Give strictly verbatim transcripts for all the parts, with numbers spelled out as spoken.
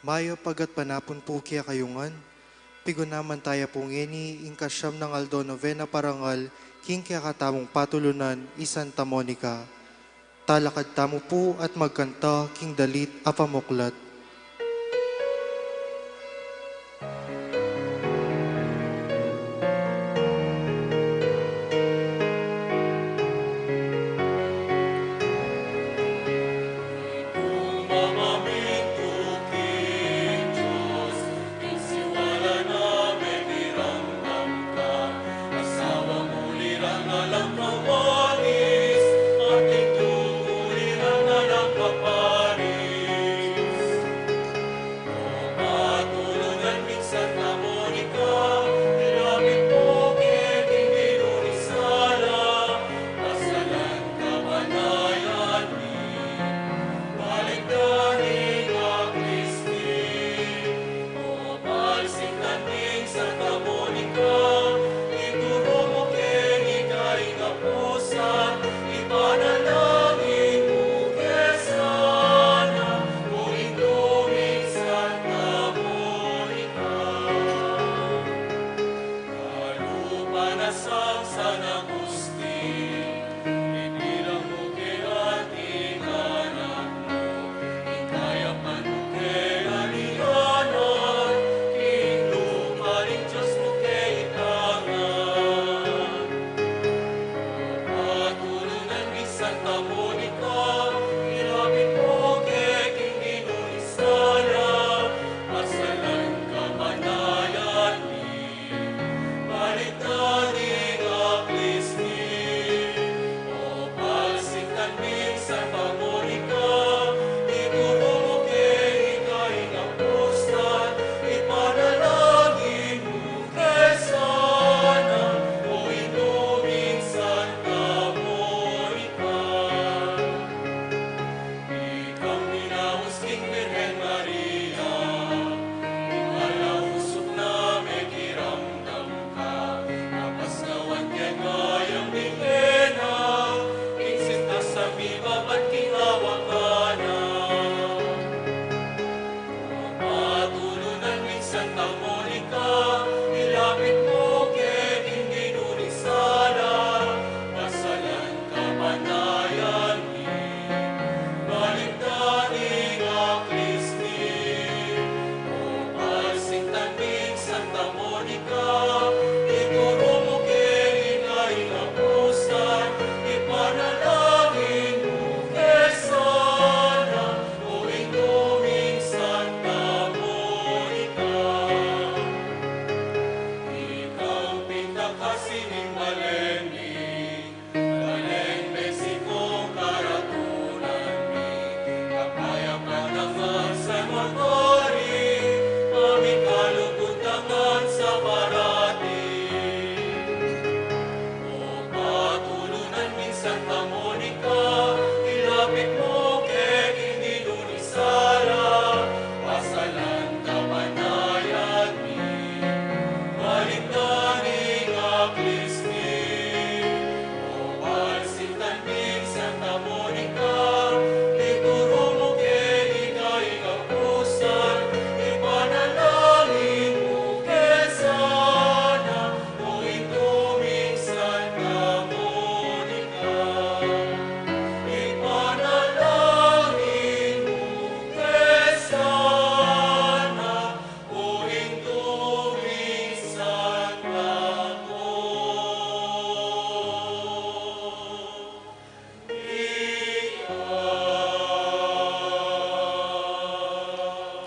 Mayap a gatpanapun pu kekayu ngan. Pigunaman taya pu ngeni ing kasyam nang aldo novena parangal king kekatamung patulunan i Santa Monica. Talakad tamu pu at magkanta king dalit a pamuklat.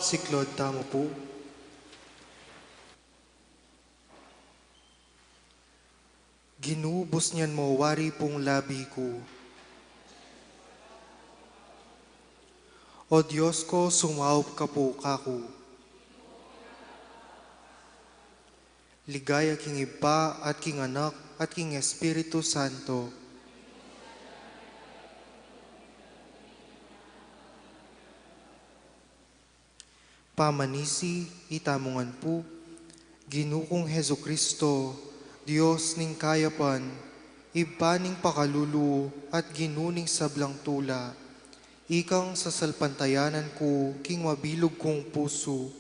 Siklaud tamu pu. Ginu, busnian mu wari pung labi ku. O Dios ku, sumaup ka pu kaku. Ligaya king Ibpa, at king Anak, at king Espiritu Santo. Pamanisi, itamu ngan pu. Ginu kung Jesucristo, Dios ning kayapan, Ibpa ning pakalulu, at Ginu ning sablang tula. Ikang sasalpantayanan ku king mabilug kung pusu,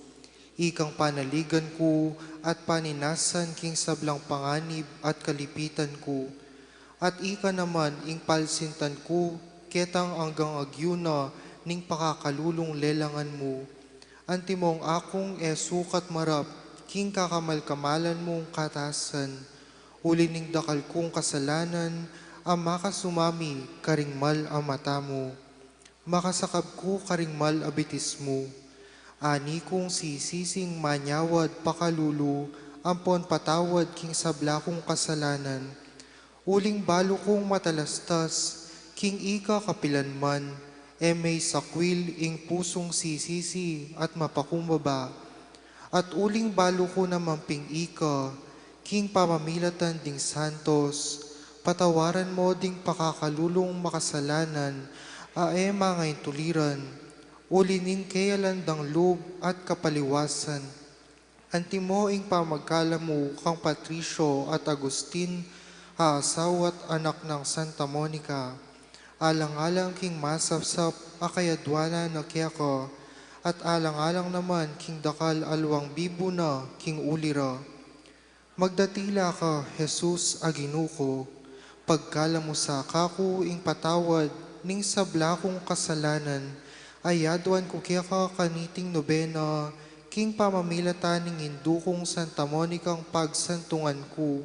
ikang panaligan ku at paninasan king sablang panganib at kalipitan ku, at ika naman ing palsintan ku ketang anggang agyu na ning pakakalulung lelangan mu. Antimong akung e sukat marap king kakamal-kamalan mung katasan, uli ning dakal kung kasalanan a makasumami karing mal a mata mu. Makasakab ku karing mal a bitis mu. Ani kung sisising manyawad pakalulu ampon patawad king sabla kung kasalanan. Uling balu kung matalastas, king ika kapilanman, e me sakwil ing pusung sisisi at mapakumbaba. At uling balu ku naman ping ika, king pamamilatan ding santos, patawaran mo ding pakakalulung makasalanan, a e mangaintuliran, uli ning keyalan dang lub at kapaliwasan. Antimo ing pamagkalamu kang Patricio at Agustin, a asawa at anak nang Santa Monica, alang-alang king masapsap a kayadwanan na keka, at alang-alang naman king dakal a luang bibu na king uli ra. Magdatila ka, Jesus a Ginu ku, pagkalamu sa kaku ing patawad ning sabla kung kasalanan, a yadwan ku keka kaniting nobena, king pamamilatan ning indu kung Santa Monicang pagsantungan ku,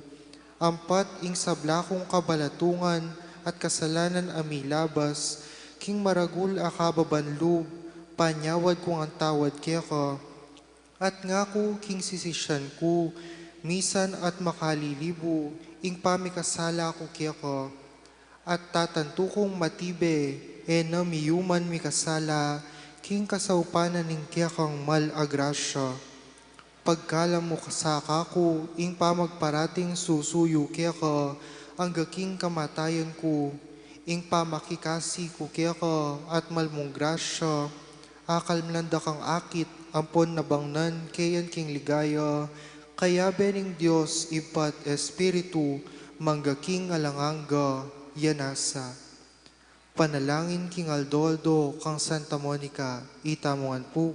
ampat ing sabla kung kabalatungan at kasalanan a milabas, king maragul a kababan lub, panyawad kung antawad keka, at ngaku king sisisyan ku, misan at makalilibu ing pamikasala ku keka, at tatantu kung matibe, e na miyuman mikasala, king kasaupanan ning kekang mal a grasya. Pagkalamu ka sa kaku ing pamagparating susuyu keka angga king kamatayan ku, ing pamakikasi ku keka at mal mung grasya, akal mlan dakang akit ampon nabangnan keyan king ligaya, kayabe ning Dios Ibpa at Espiritu, mangga king alang angga. Ya nasa. Panalangin king aldo-aldo kang Santa Monica, itamu ngan pu.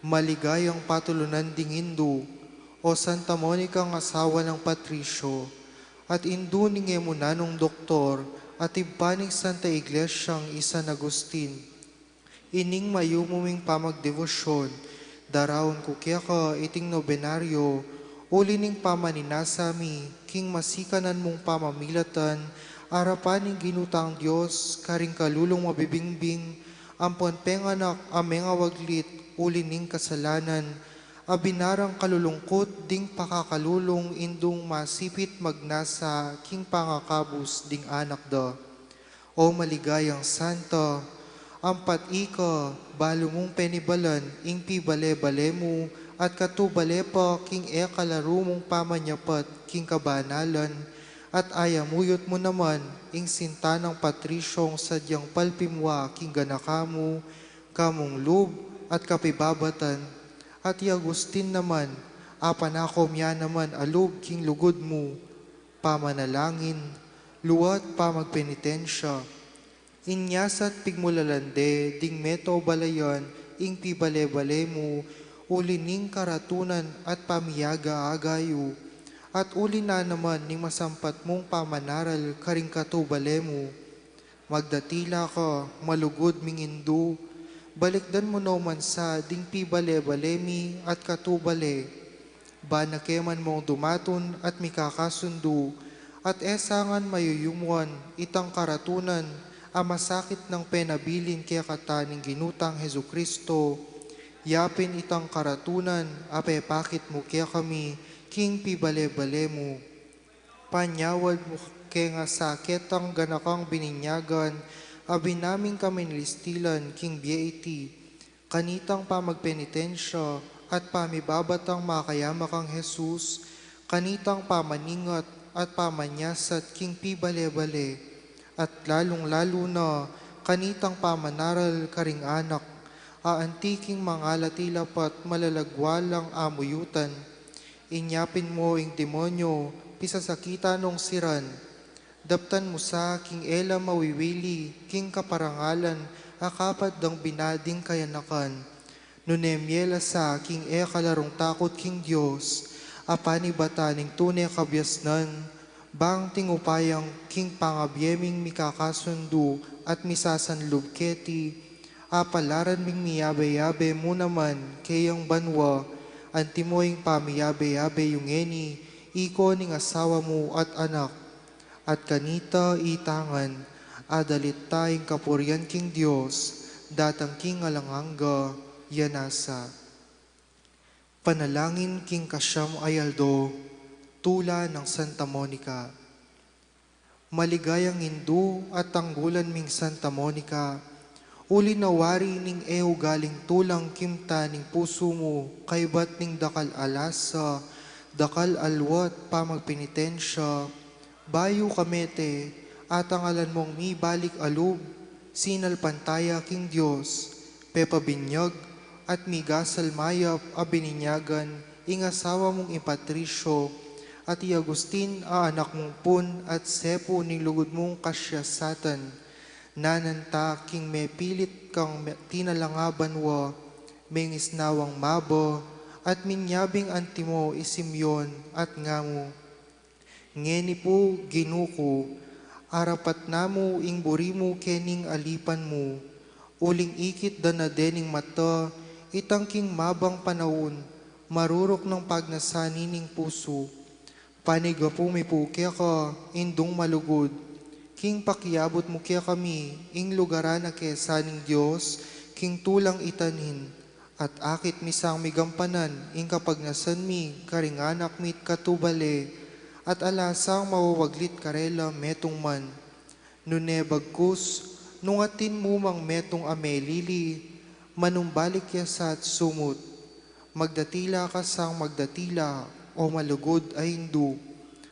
Maligayang patulunan ding indu, o Santa Monicang asawa nang Patricio, at indu ning e mu nanung doktor, at ibpa ning Santa Iglesiang i San Agustin. Ining mayumu ming pamagdebosyon, daraun ku keka iting nobenaryo, uli ning pamaninasa mi king masikanan mung pamamilatan, arapan ning Ginu tang Dios, karing kalulung mabibingbing, ampon penganak a mengawaglit, uli ning kasalanan, a binarang kalulungkut ding pakakalulung indung masipit magnasa king pangakabus ding anak da. O maligayang Santa, ampat ika, balu mung penibalan ing pibale-bale mu at katubale pa king e kalaru mung pamanyapat king kabanalan, at ayamuyut mu naman ing sinta nang Patriciong sadyang palpimwa king ganaka mu, kamung lub at kapibabatan, at i Agustin naman, a panakom ya naman a lub king lugud mu, pamanalangin, luat pamagpenitensya. Inya sa't pigmulalan de ding meto balayan ing pibale-bale mu, uli ning karatunan at pamiyaga-aga yu, at uli na naman ning masampat mung pamanaral karing katubale mu. Magdatila ka, malugud ming indu, balikdan mu no man sa ding pibale-bale mi at katubale. Ba na ke man mong dumatun at mikakasundu, at e sa ngan mayuyumuan itang karatunan a masakit nang penabilin kekata ning Ginu tang Jesucristo, yapin itang karatunan a pepakit mu kekami king pibale-bale mu. Panyawad mu ke nga sa ketang ganakang bininyagan a binaming kaminlistilan king bie iti, kanitang pamagpenitensya at pamibabatang makayama kang Jesus, kanitang pamaningat at pamanyasat king pibale-bale, at lalung-lalu na kanitang pamanaral karing anak, a anti king mangalatila pa't malalagwa lang amuyutan. Inya pin mo ing demonyo, pisasakitan nong siran, Daptan mu sa king e la mawiwili king kaparangalan a kapat dang binading kayanakan. Nune mie la sa king e kalarung takut king Dios, a panibatan ning tune kabiasnan, bang tingupayan king pangabie ming mikakasundu at misasanlub keti, apalaran ming miyabe-yabe mu naman keyang banua, antimo ing pamiyabe-yabe yu ngeni, iko ning asawa mu at anak. At kanita itangan, adalit ta ing kapurian king Dios, datang king alang angga, ya nasa. Panalangin king kasiam a aldo, tula nang Santa Monica. Maligayang indu at tanggulan ming Santa Monica, uli na wari ning e ugaling tulang kimta ning pusu mu, kaybat ning dakal a lasa, dakal a luat pamagpenitensya, bayu ka mete, atangalan mung mibalik a lub, sinalpantaya king Dios, pepabinyag, at migasal mayap a bininyagan ing asawa mung i Patricio, at i Agustin a anak mung pun at sepu ning lugud mung kasiasatan. Nananta king mepilit kang me-, tinalang a banua, mengisnawang maba, at minyabing antimo i Simeon at ngamu. Ngeni pu, Ginu ku, arapat na mu ing buri mu kening alipan mu, uling ikit da na dening mata, itang king mabang panaun, maruruk nang pagnasan ning pusu. Panigapu mi pu keka, Indung malugud, king pakiabut mu kekami ing lugaran a kesa ning Dios, king tulang itanin, at akit mi sang migampanan ing kapagnasan mi karing anak mi't katubale, at ala sang mawawaglit karela metung man. Nune bagkus, nung atin mu mang metung a melili, manumbalik ya sa at sumut. Magdatila ka sang magdatila, o malugud a indu.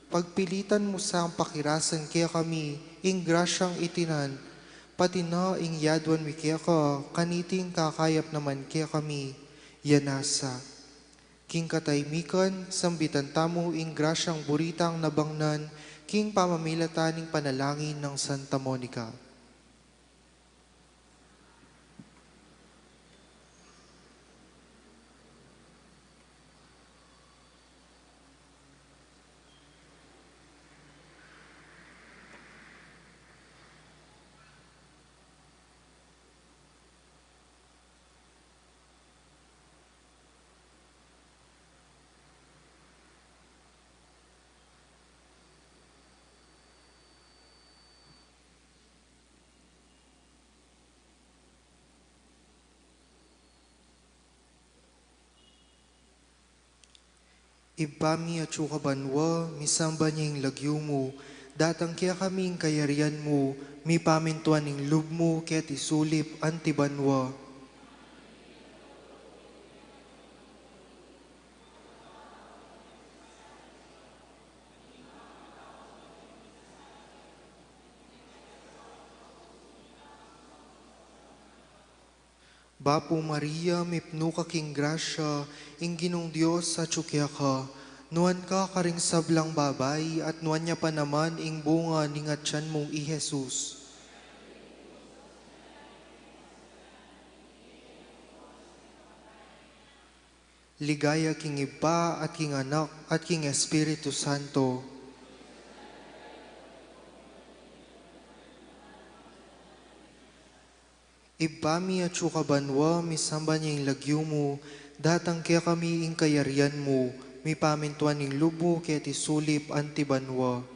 Pagpilitan mu sang pakirasan kekami ing grasyang itinan, pati na ing yaduan mi keka, kaniting kakayap naman kekami, ya nasa. King katahimikan, sambitan tamu ing grasyang buri tang nabangnan, king pamamilatan ning panalangin nang Santa Monica. Ibpa mi atsu ka banua, misamban ya ing lagyu mu, datang kekami ing kayarian mu, mipamintuan ing lub mu keti sulip anti banua. Bapu Maria, mipnu ka king grasya, ing Ginung Dios atsu keka, nuan ka karing sablang babai, at nuan ya pa naman ing bunga ning atian mu, i Jesus. Ligaya king Ibpa, at king Anak, at king Espiritu Santo. Ibpa mi atsu ka banua, misamban ya ing lagyu mu, datang kekami ing kayarian mu, mipamintuan ing lub mu keti sulip anti banua.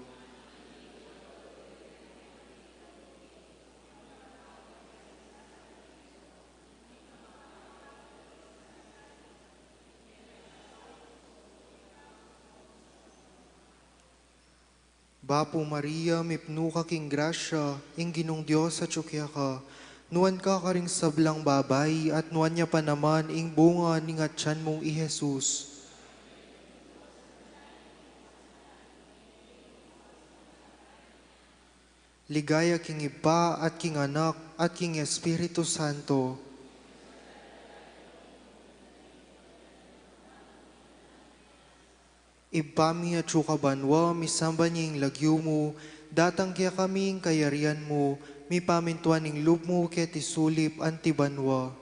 Bapu Maria, mipnu ka king grasya, ing Ginung Dios atsu keka, nuan ka karing sablang babai, at nuan ya pa naman ing bunga ning atian mung i Jesus. Ligaya king Ibpa, at king Anak, at king Espiritu Santo. Ibpa mi atsu ka banua, misamban ya ing lagyu mu, Datang kekami ing kayarian mu, mipamintuan ing lub mu keti sulip anti banua.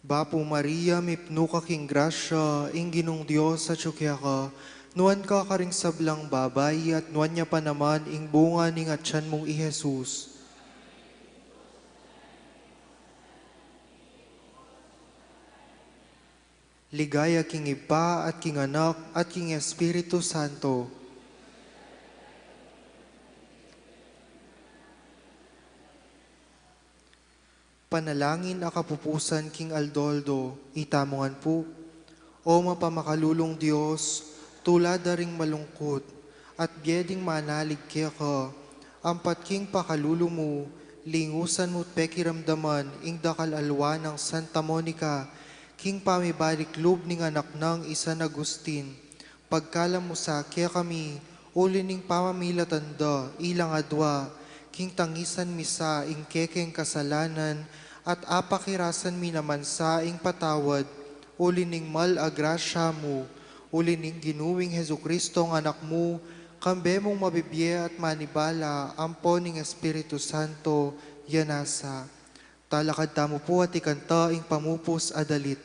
Bapu Maria, mipnu ka king grasya, ing Ginung Dios atyu keka, nuan ka karing sablang babai, at nuan ya pa naman ing bunga ning atyan mung i Jesus. Ligaya king Ibpa, at king Anak, at king Espiritu Santo. Panalangin a kapupusan king aldo-aldo, itamu ngan pu. O mapamakalulung Dios, tula da ring malungkut, at bie ding manalig keka, ampat king pakalulu mu, lingusan mu't pekiramdaman ing dakal alwa nang Santa Monica, king pamibalik lub ning anak nang i San Agustin, pagkalam mu sa kekami, uli ning pamamilatan da ilang adwa, king tangisan mi sa ing kekeng kasalanan, at apakirasan mi naman sa ing patawad, uli ning mal a grasya mu, uli ning Ginu ming Jesucristo a Anak mu, kambe mung mabibie at manibala, ampo ning Espiritu Santo, ya nasa. Talakad tamu pu at ikanta ing pamupus a dalit.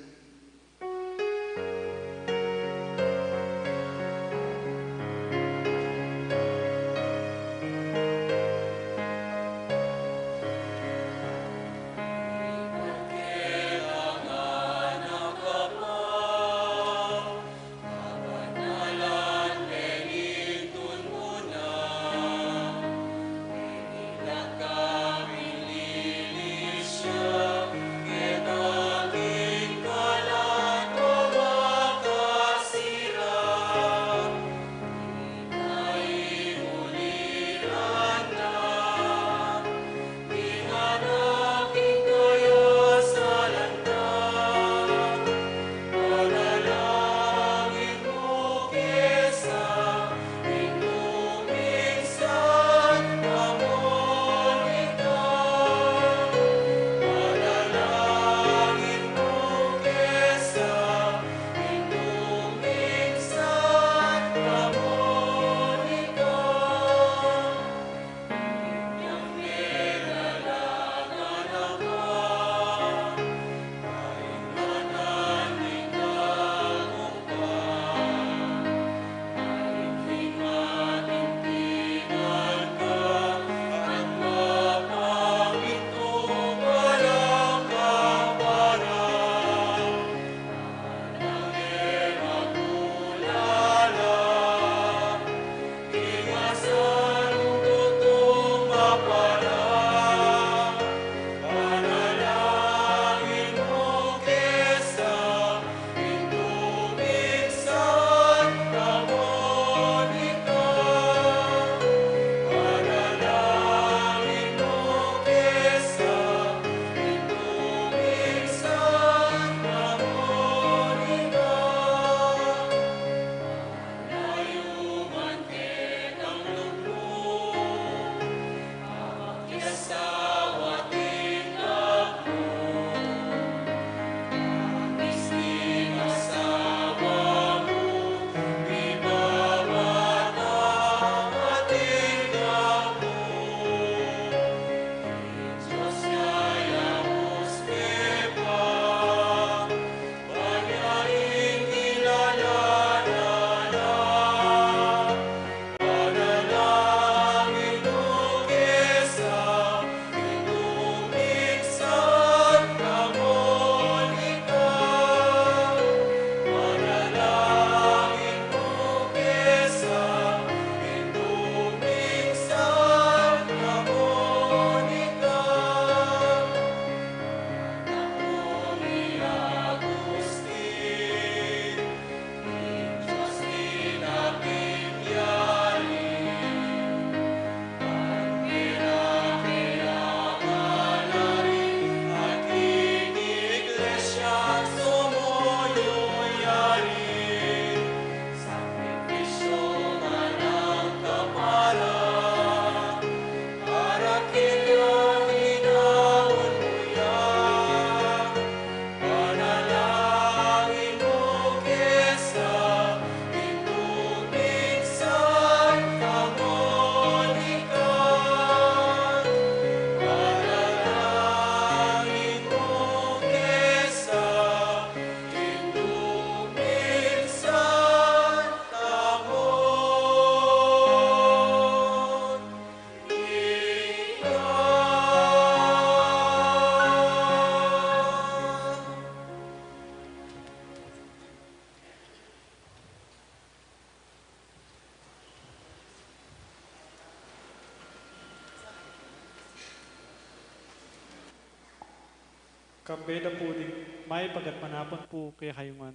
Kambe da pu ding mayap a gatpanapun pu kekayu ngan.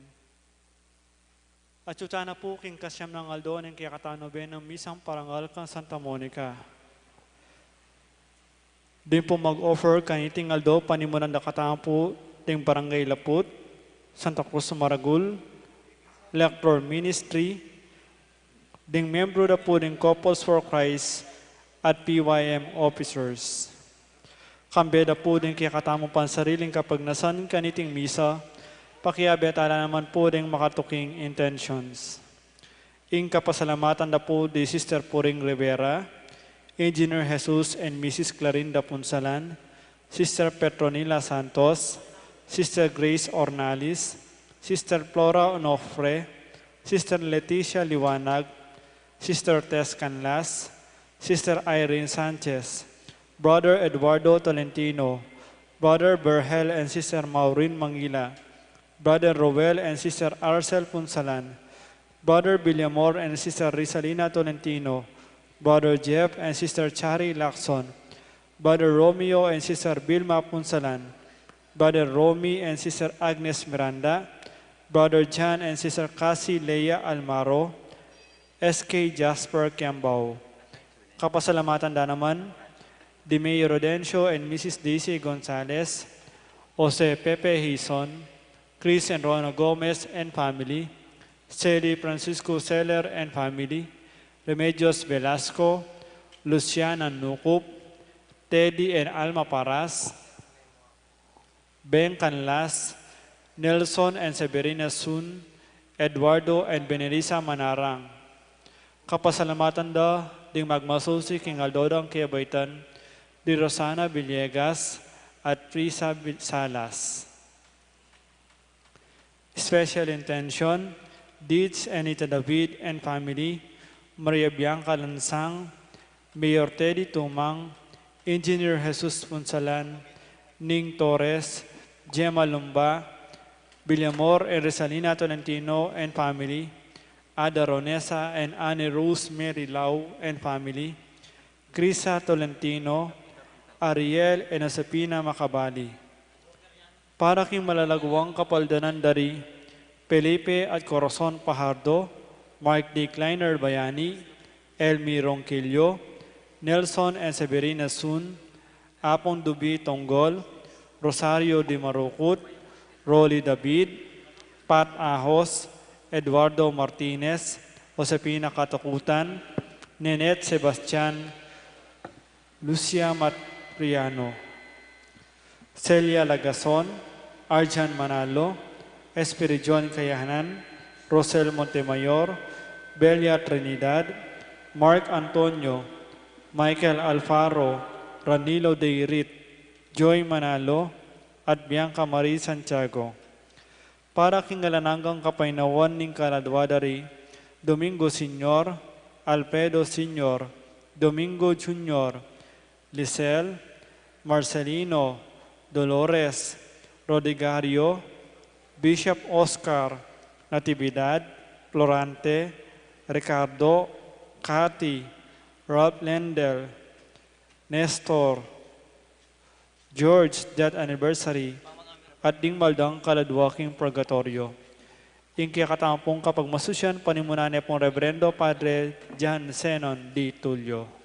Atyu tana pu king kasiam nang aldo ning kekatamung nobenang misang parangal kang Santa Monica. Ding pung mag-offer kaniting aldo, panimunan da katamu pu ding Barangay Laput, Santa Cruz Maragul, Lector Ministry, ding membro da pu ding Couples for Christ at P Y M officers. Kambe da pu ding kekatamung pansariling kapagnasan kaniting misa, pakiabe tala naman pu ding makatuking intentions. Ing kapasalamatan da pu di Sister Puring Rivera, Engineer Jesus and Missus Clarinda Punsalan, Sister Petronila Santos, Sister Grace Ornalis, Sister Flora Onofre, Sister Leticia Liwanag, Sister Tess Canlas, Sister Irene Sanchez, Brother Eduardo Tolentino, Brother Berhel and Sister Maureen Mangila, Brother Roel and Sister Arcel Punsalan, Brother Villamor and Sister Rizalina Tolentino, Brother Jeff and Sister Chari Lacson, Brother Romeo and Sister Vilma Punsalan, Brother Romy and Sister Agnes Miranda, Brother John and Sister Cassie Leia Almaro, S K Jasper Kiambao. Kapasalamatan da naman di Mayor Rodencio and Missus Daisy Gonzalez, Jose Pepe Hizon, Chris and Rona Gomez and family, Sally Francisco Seller and family, Remedios Velasco, Luciana Nucup, Teddy and Alma Paras, Ben Canlas, Nelson and Severina Sun, Eduardo and Benelisa Manarang. Kapasalamatan da ding magmasusi king aldo dang kebaitan, di Rosana Villegas at Prisa Vil-, Salas. Special intention, Deeds Anita David and family, Maria Bianca Lansang, Mayor Teddy Tumang, Engineer Jesus Punsalan, Ning Torres, Gemma Lumba, Villamor and Rizalina Tolentino and family, Ada Ronesa and Annie Rose Mary Lau and family, Krisa Tolentino, Ariel and Josefina Macabali. Para king malalaguang kapaldanan da ri Felipe at Corazon Pajardo, Mark D. Kleiner Bayani, Elmi Ronquillo, Nelson and Severina Sun, Apong Dubi Tonggol, Rosario Di Marucut, Rolly David, Pat Ahos, Eduardo Martinez, Josefina Katakutan, Nenette Sebastian, Lucia Matriano, Celia Lagason, Arjan Manalo, Espiridion Kayanan, Rosel Montemayor, Belia Trinidad, Mark Antonio, Michael Alfaro, Ranilo Deirit, Joy Manalo, at Bianca Marie Santiago. Para king alang anggang kapaynawan ning kaladua da ri Domingo Senior, Alfredo Senior, Domingo Junior, Lisel, Marcelino, Dolores, Rodigario, Bishop Oscar, Natividad, Florante, Ricardo, Cathy, Ralph Lendel, Nestor, George death anniversary, at ding mabaldang kaladua king purgatoryo. Ing kekatamung kapagmasusian, panimunan ne pung Reverendo Padre John Zenon D. Tulio.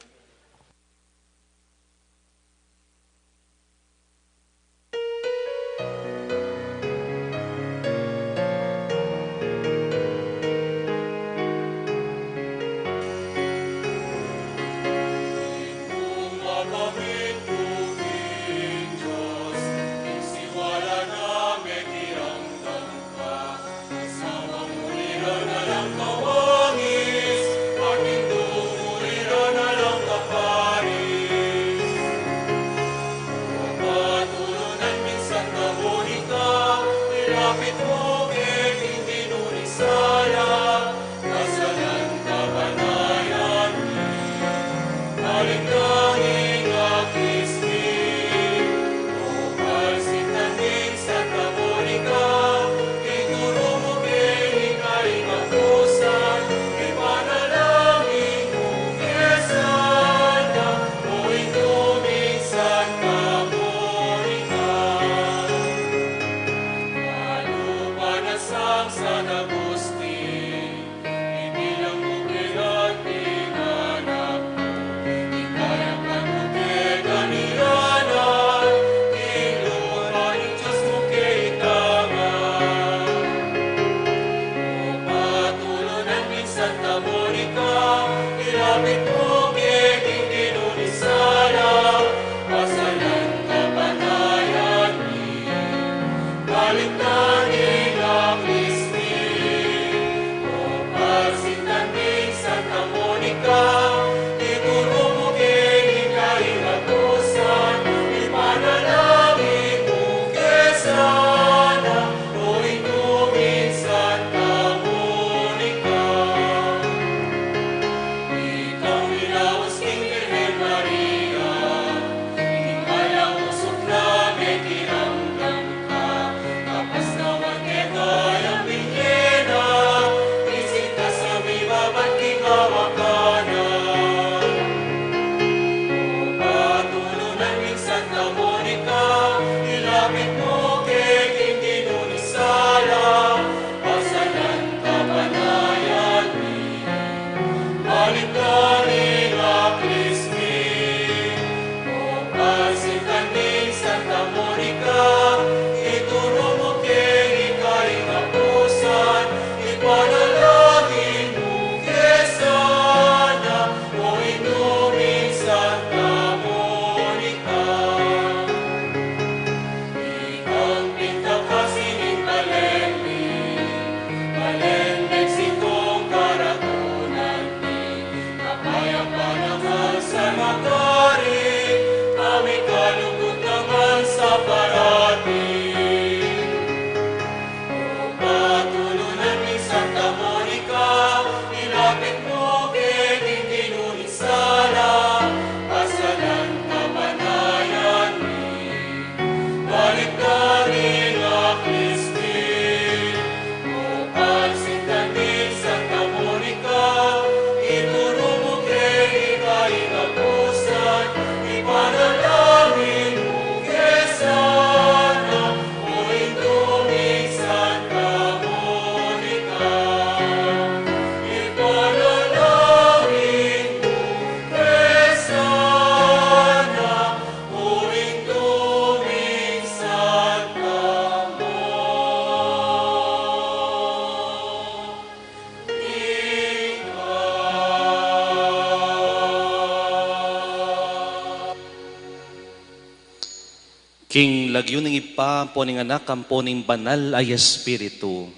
King lagyu ning Ibpa, ampo ning Anak, ampo ning Banal a Espiritu.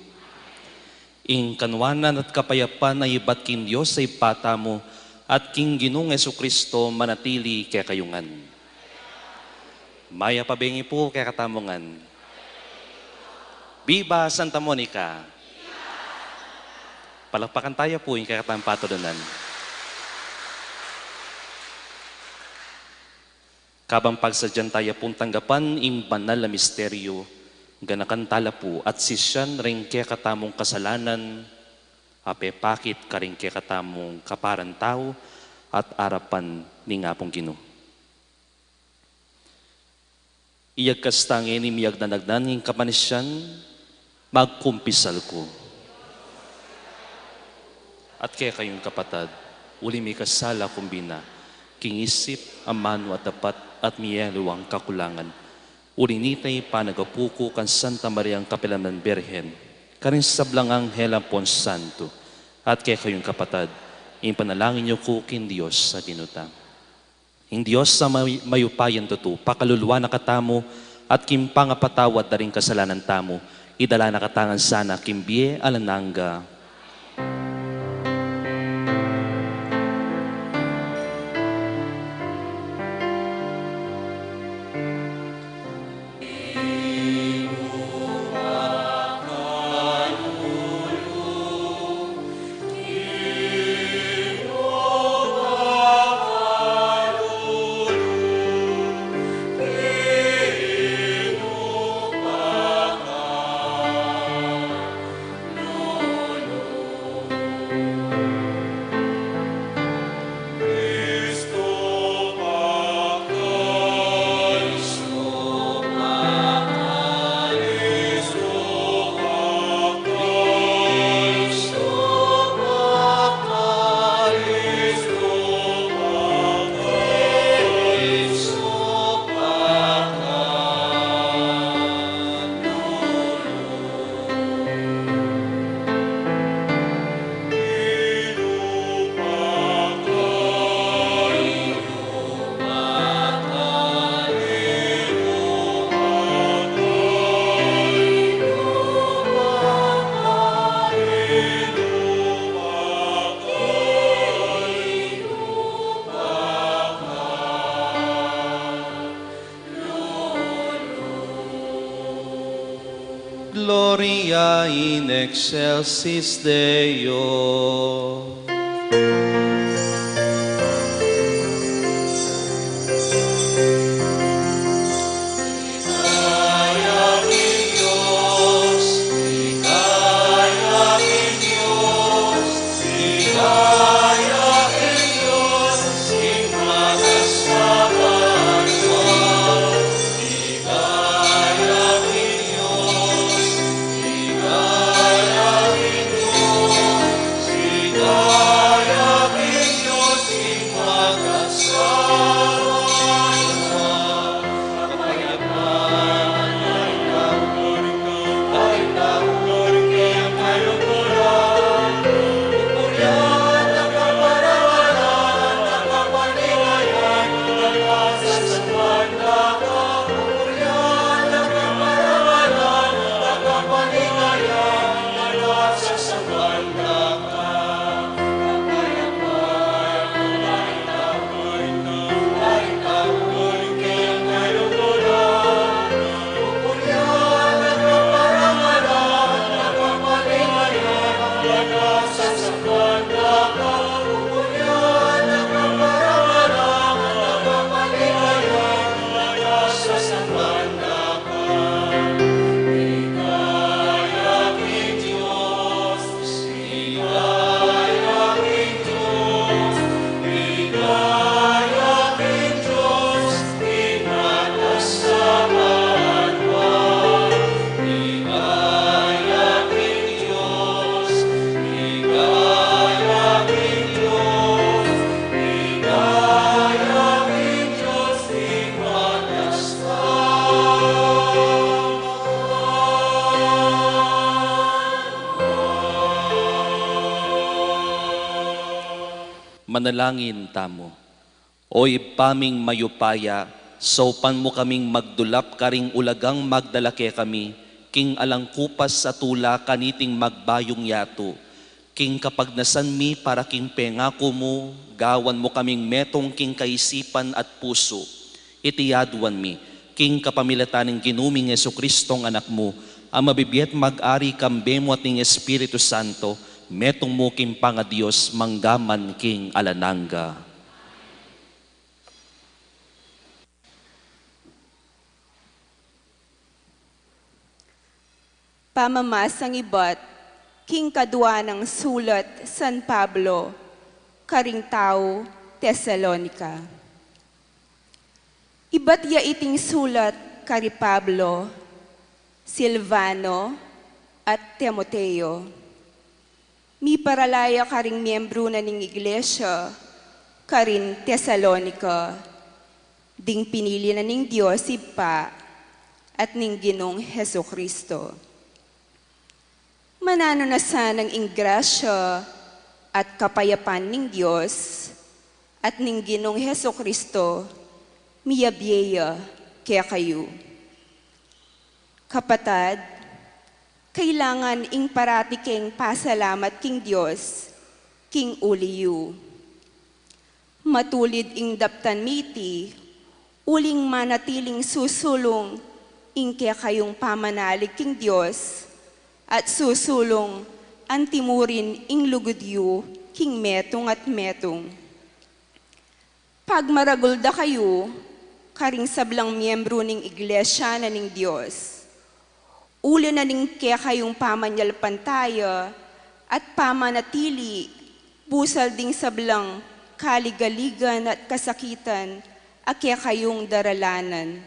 Ing kanuanan at kapayapan a ibat king Dios a Ibpa tamu at king Ginung Jesucristo manatili kekayu ngan. Mayap a bengi pu kekatamu ngan. Viva Santa Monica! Palakpakan taya pu ing kekatamung patulunan. Kabang pagsadyan taya pung tanggapan ing banal a misteryu, ganakan tala pu at sisian ring kekatamung kasalanan, a pepakit karing kekatamung kaparang tau at arapan ning Apung Ginu. Iyagkas ta ngeni miyagnanagnan ing kapanisian, magkumpisal ku. At kekayung kapatad, uli mikasala ku bina, king isip, amanu at dapat, at miyaliwang kakulangan. Uli nita ing panagapu ku kang Santa Mariang kapilanman Birhen, karing sablang anghel ampon santo, at kekayung kapatad, ipanalangin yu ku king Dios a Ginu ta. Ing Dios a may-, mayupayang tutu, pakaluluan na katamu, at king pangapatawad da ring kasalanan tamu, idala na katamu ngan sana king bie alang angga. Gloria in excelsis Deo. Manalangin tamu. O Ibpa ming mayupaya, Saupan mu kaming magdulap karing ulagang magdala kekami, king alang kupas a tula kaniting magbayung yatu. King kapagnasan mi para king pengaku mu, gawan mu kaming metung king kaisipan at pusu. Iti aduan mi, king kapamilatan ning Ginu ming Jesucristong Anak mu, a mabibie at mag-ari kambe mu at ning Espiritu Santo, metung mu king pangaDios manggaman king alang angga. Pamamasang ibat king kadua nang sulat San Pablo karing tau Tesalonica. Ibat ya iting sulat kari Pablo, Silvano, at Timoteo. Miparala ya karing miembru na ning iglesia karin Tesalonica, ding pinili na ning Dios Ibpa at ning Ginung Jesucristo. Mananu na sanang ing grasya at kapayapan ning Dios at ning Ginung Jesucristo miyabie ya kekayu. Kapatad, kailangan ing parati keng pasalamat king Dios king uli yu. Matulid ing daptan mi iti, uling manatiling susulung ing kekayung pamanalig king Dios, at susulung antimurin ing lugud yu king metung at metung. Pagmaragul da kayu karing sablang miembru ning iglesia na ning Dios, uli na ning kekayung pamanyalpantaya at pamanatili busal ding sablang kaligaligan at kasakitan a kekayung daralanan.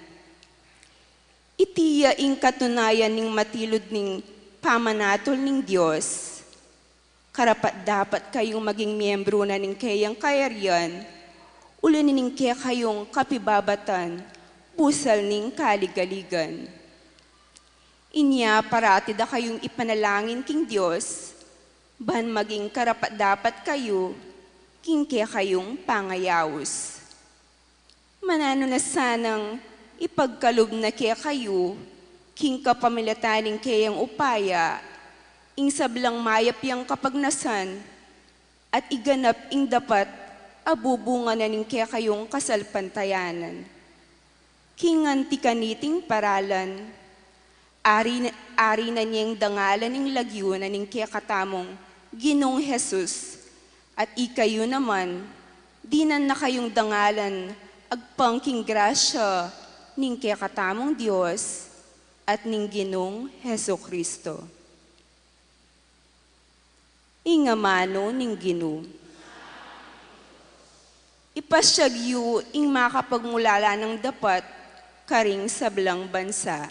Iti ya ing katunayan ning matilud ning pamanatul ning Dios. Karapat-dapat kayung maging miembru na ning keyang kayarian, uli na ning kekayung kapibabatan busal ning kaligaligan. Inya parati da kayung ipanalangin king Dios, ban maging karapat-dapat kayu king kekayung pangayaus. Mananu na sanang ipagkalub na kekayu king kapamilatan ning keyang upaya ing sablang mayap yang kapagnasan, at iganap ing dapat a bubunga na ning kekayung kasalpantayanan. King anti kaniting paralan, ari, ari na neng dangalan ing lagyu na ning kekatamung Ginung Jesus, at ikayu naman, dinan na kayung dangalan agpang king grasya ning kekatamung Dios at ning Ginung Jesucristo. Ing amanu ning Ginu. Ipasyag yu ing makapagmulalang dapat karing sablang bansa.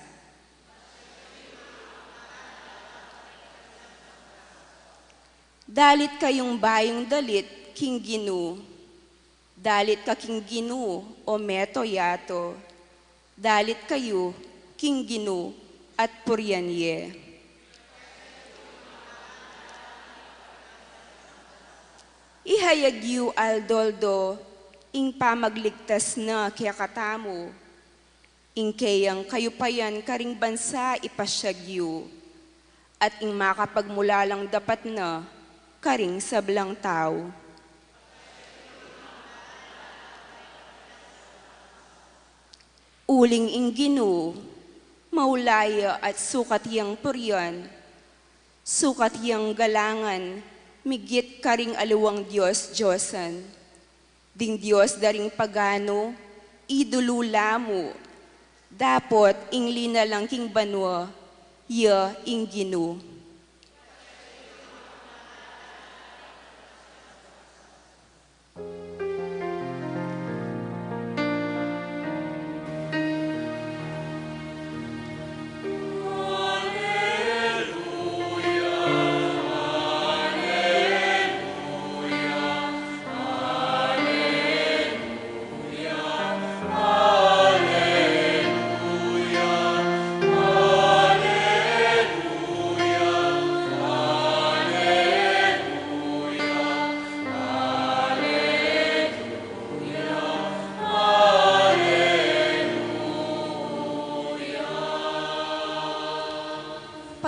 Dalit kayung bayung dalit king Ginu. Dalit ka king Ginu, o meto yato. Dalit kayu king Ginu at purian ye. Ihayag yu aldo-aldo ing pamagligtas na kekatamu. Ing keyang kayupayan karing bansa ipasyag yu, at ing makapagmulalang dapat na karing sablang tau. Uling ing Ginu, maula ya at sukat yang purian, sukat yang galangan, migit karing aliwang dios-diosan. Ding dios da ring paganu, idulu la mu, dapot ing linalang king banua, ya ing Ginu.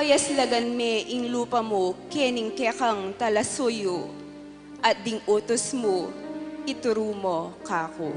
Payaslagan me ing lupa mu kening kekang talasuyu, at ding utus mu ituru mu kaku.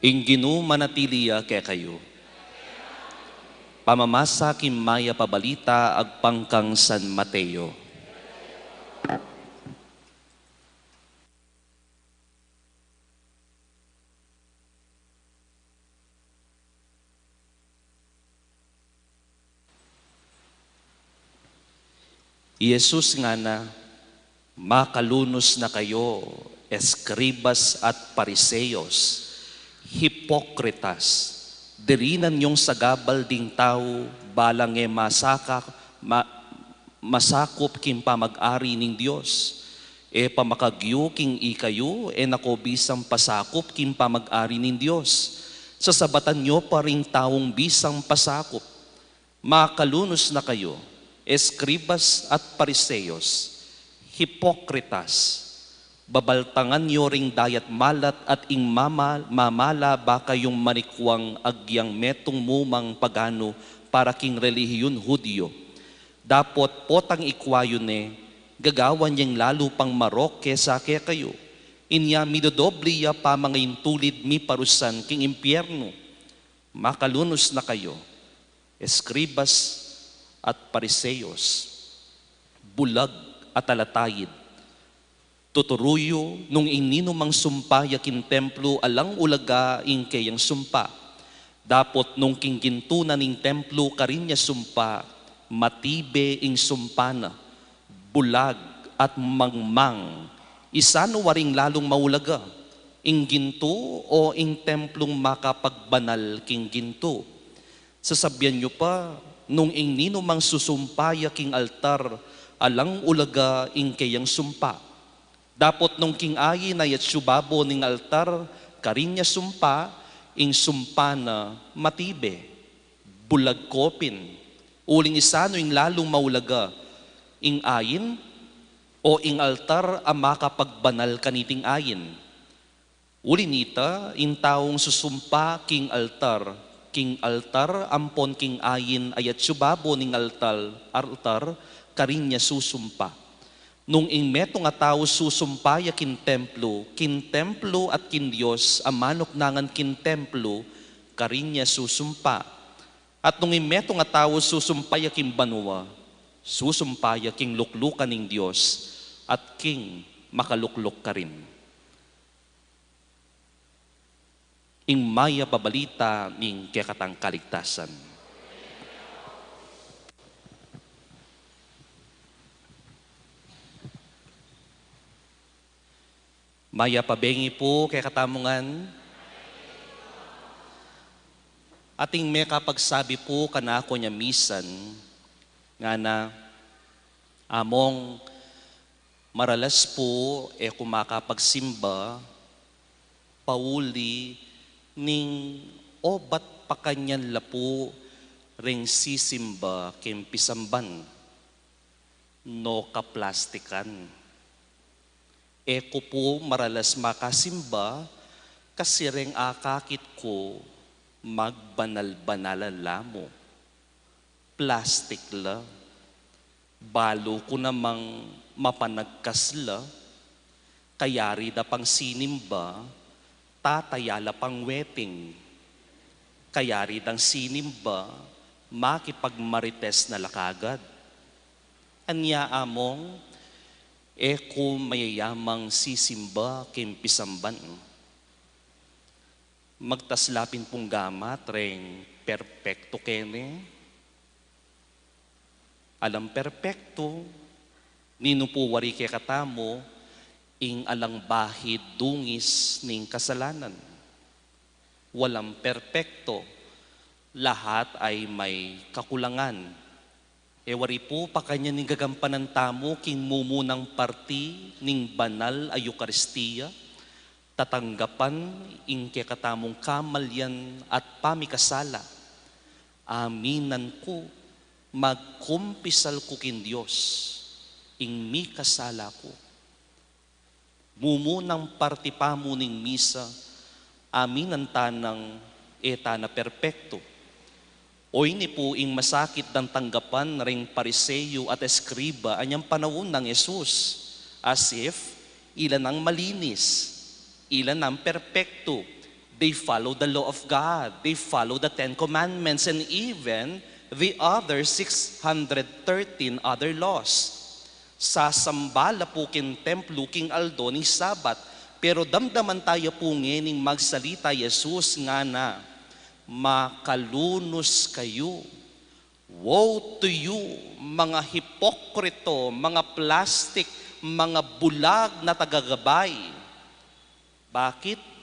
Ing Ginu manatili ya kekayu. Pamamasa king Mayap a Balita agpang kang San Mateo. I Jesus ngana, "Makalunus na kayu, eskribas at Pariseyos, hipokritas! Dirinan yung sagabal ding tau, balang e masaka-, ma-, masakup king pamag-ari ning Dios. E pa makagyu king ikayu, e na ko bisang pasakup king pamag-ari ning Dios. Sasabatan yu pa ring taung bisang pasakup. Makalunus na kayu, eskribas at Pariseyos, hipokritas! Babaltangan yu ring dayat malat at ing mama-, mamala ba kayung manikwang agyang metung mumang paganu para king relihiyun Judio. Dapot potang ikwa yu ne, gagawan yang lalu pang marok kesa kekayu. Inya midodobli ya pa mangaintulid miparusan king impiernu. Makalunus na kayu, eskribas at Pariseyos, bulag at talatayid! Tuturu yu nung ing ninumang sumpa ya king templu alang ulaga ing keyang sumpa. Dapot nung king gintu na ning templu karin ya sumpa, matibe ing sumpa na. Bulag at mangmang, isanu waring lalung maulaga, ing gintu o ing templung makapagbanal king gintu? Sasabian yu pa, nung ing ninumang susumpa ya king altar, alang ulaga ing keyang sumpa. Dapot nung king ain a yatsu babo ning altar karin ya sumpa, ing sumpa na matibe. Bulag kopin! Uling isanu ing lalung maulaga, ing ain o ing altar a makapagbanal kaniting ain? Uli nita, ing taung susumpa king altar, king altar ampon king ain a yatsu babo ning altar, altar karin ya susumpa. Nung ing metung a tau susumpa ya king templu, king templu at king Dios a manuknangan king templu karin ya susumpa. At nung ing metung a tau susumpa ya king banua, susumpa ya king luklukan ning Dios at king makalukluk karin. Ing Mayap a Balita ning kekatang kaligtasan. Mayap a bengi pu kekatamu ngan. Atin mekapagsabi pu kanaku nya misan, ngana, "Among, maralas pu e ku makapagsimba, pauli ning obat pakanyan la pu reng sisimba keng pisamban, no kaplastikan. E ku pu maralas makasimba, kasi reng akakit ku magbanal-banalan la mu. Plastik la. Balu ku namang mapanagkas la. Kayari da pang sinimba, tataya la pang weteng. Kayari dang sinimba, makipagmarites na la kagad. Anya Among, e ku mayayamang sisimba keng pisamban." Magtas la pin pung gamat reng perpektu kene. Alang perpektu, ninu pu wari kekatamu ing alang bahid dungis ning kasalanan? Walang perpektu, lahat ay may kakulangan. E wari pu, pakanyan ing gagampanan tamu king mumunang parti ning banal a Eukaristia, tatanggapan ing kekatamung kamalian at pamikasala. Aminan ku, magkumpisal ku king Dios ing mikasala ku. Mumunang parti pamu ning misa, aminan ta nang e ta na perpektu. Oyni pu ing masakit dang tanggapan ring Pariseo at eskriba anyang panaun nang Jesus, as if ila nang malinis, ila nang perpektu. They follow the law of God, they follow the Ten Commandments, and even the other six hundred thirteen other laws. Sasamba la pu king templo king aldo ning Sabat, pero damdaman ta ya pu ngening magsalita i Jesus, ngana, "Makalunus kayu. Woe to you, mga hipokrito, mga plastik, mga bulag na tagagabay." Bakit?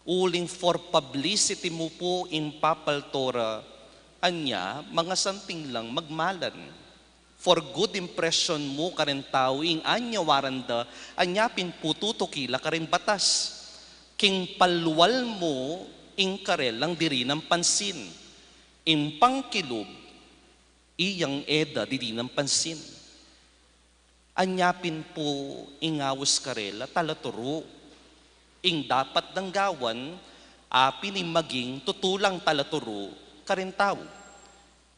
Uling for publicity mu pu ing Papal Torah, anya, mga santing lang magmalan. For good impression mu karing tau, ing anya waran da, anya pin pu tutuki la karing batas. King palwal mu ing karelang dirinan pansin. Ing pangkilub, iyang e da dirinan pansin. Anya pin pu ing aus karela talaturu. Ing dapat dang gawan, apin ing maging tutulang talaturu karing tau.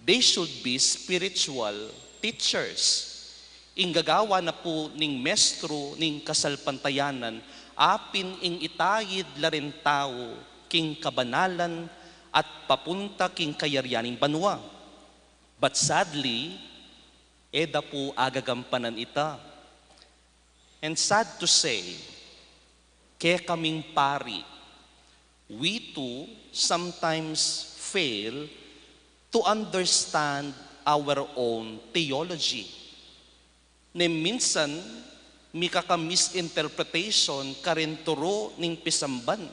They should be spiritual teachers. Ing gagawan na pu ning mestru ning kasalpantayanan, apin ing itayid la ring tau king kabanalan at papunta king kayarian ning banua. But sadly, e da pu agagampanan ita. And sad to say, kekaming pari, we too sometimes fail to understand our own theology. Ne minsan, mika-misinterpretation karing turu ning pisamban.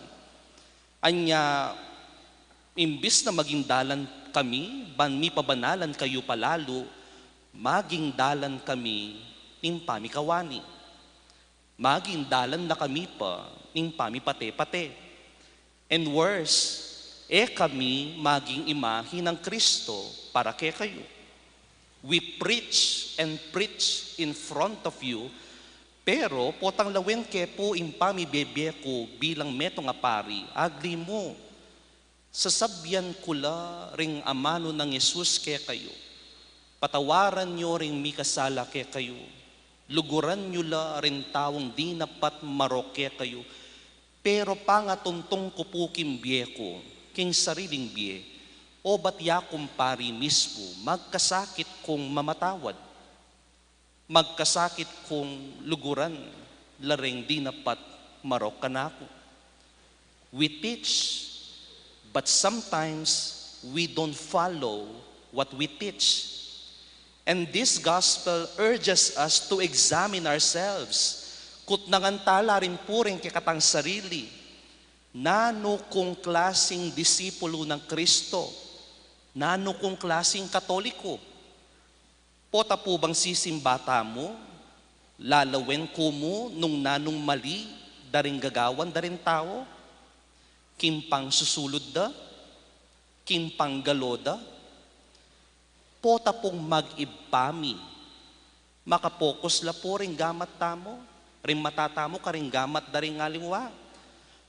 Anya, imbis na maging dalan kami ban mipabanalan kayu palalu, maging dalan kami ning pamikawani. Maging dalan na kami pa ning pamipate-pate. And worse, e kami maging imahe nang Kristo para kekayu. We preach and preach in front of you, pero potang lawen ke pu ing pamibie-bie ku bilang metung a pari, agli mu. Sasabian ku la ring amanu nang Jesus kekayu, patawaran yu ring mikasala kekayu, luguran yu la ring taung dinapat marok kekayu, pero pangatungtung ku pu king bie ku, king sariling bie, obat ya kung pari mismu, magkasakit kung mamatawad. Magkasakit kung luguran la ring dinapat marok kanaku. We teach, but sometimes we don't follow what we teach. And this gospel urges us to examine ourselves. Kutnangan ta la rin pu ring kekatang sarili. Nanu kung klasing disipulo nang Kristo? Nanu kung klasing Katoliko? Pota pu bang sisimba tamu, lalawen ku mu nung nanung mali da ring gagawan da ring tau, king pangsusulud da, king panggalo da? Pota pung mag-Ibpa mi, makapokus la pu ring gamat tamu, ring mata tamu karing gamat da ring aliwa.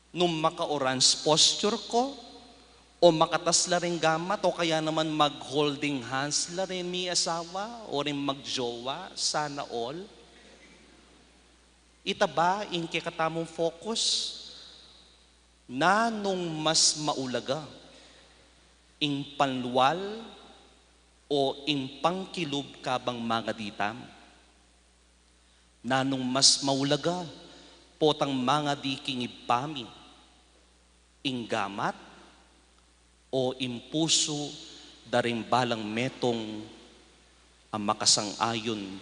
Nung maka-orange posture ko, o makatas la ring gamat, o kaya naman mag-holding hands la ring mi asawa, o ring magjowa, sana all. Ita ba ing kekatamung focus? Nanung mas maulaga, ing panlual o ing pangkilub kabang mangadi tamu? Nanung mas maulaga, potang mangadi king Ibpa mi, ing gamat o ing pusu da ring balang metung a makasang-ayon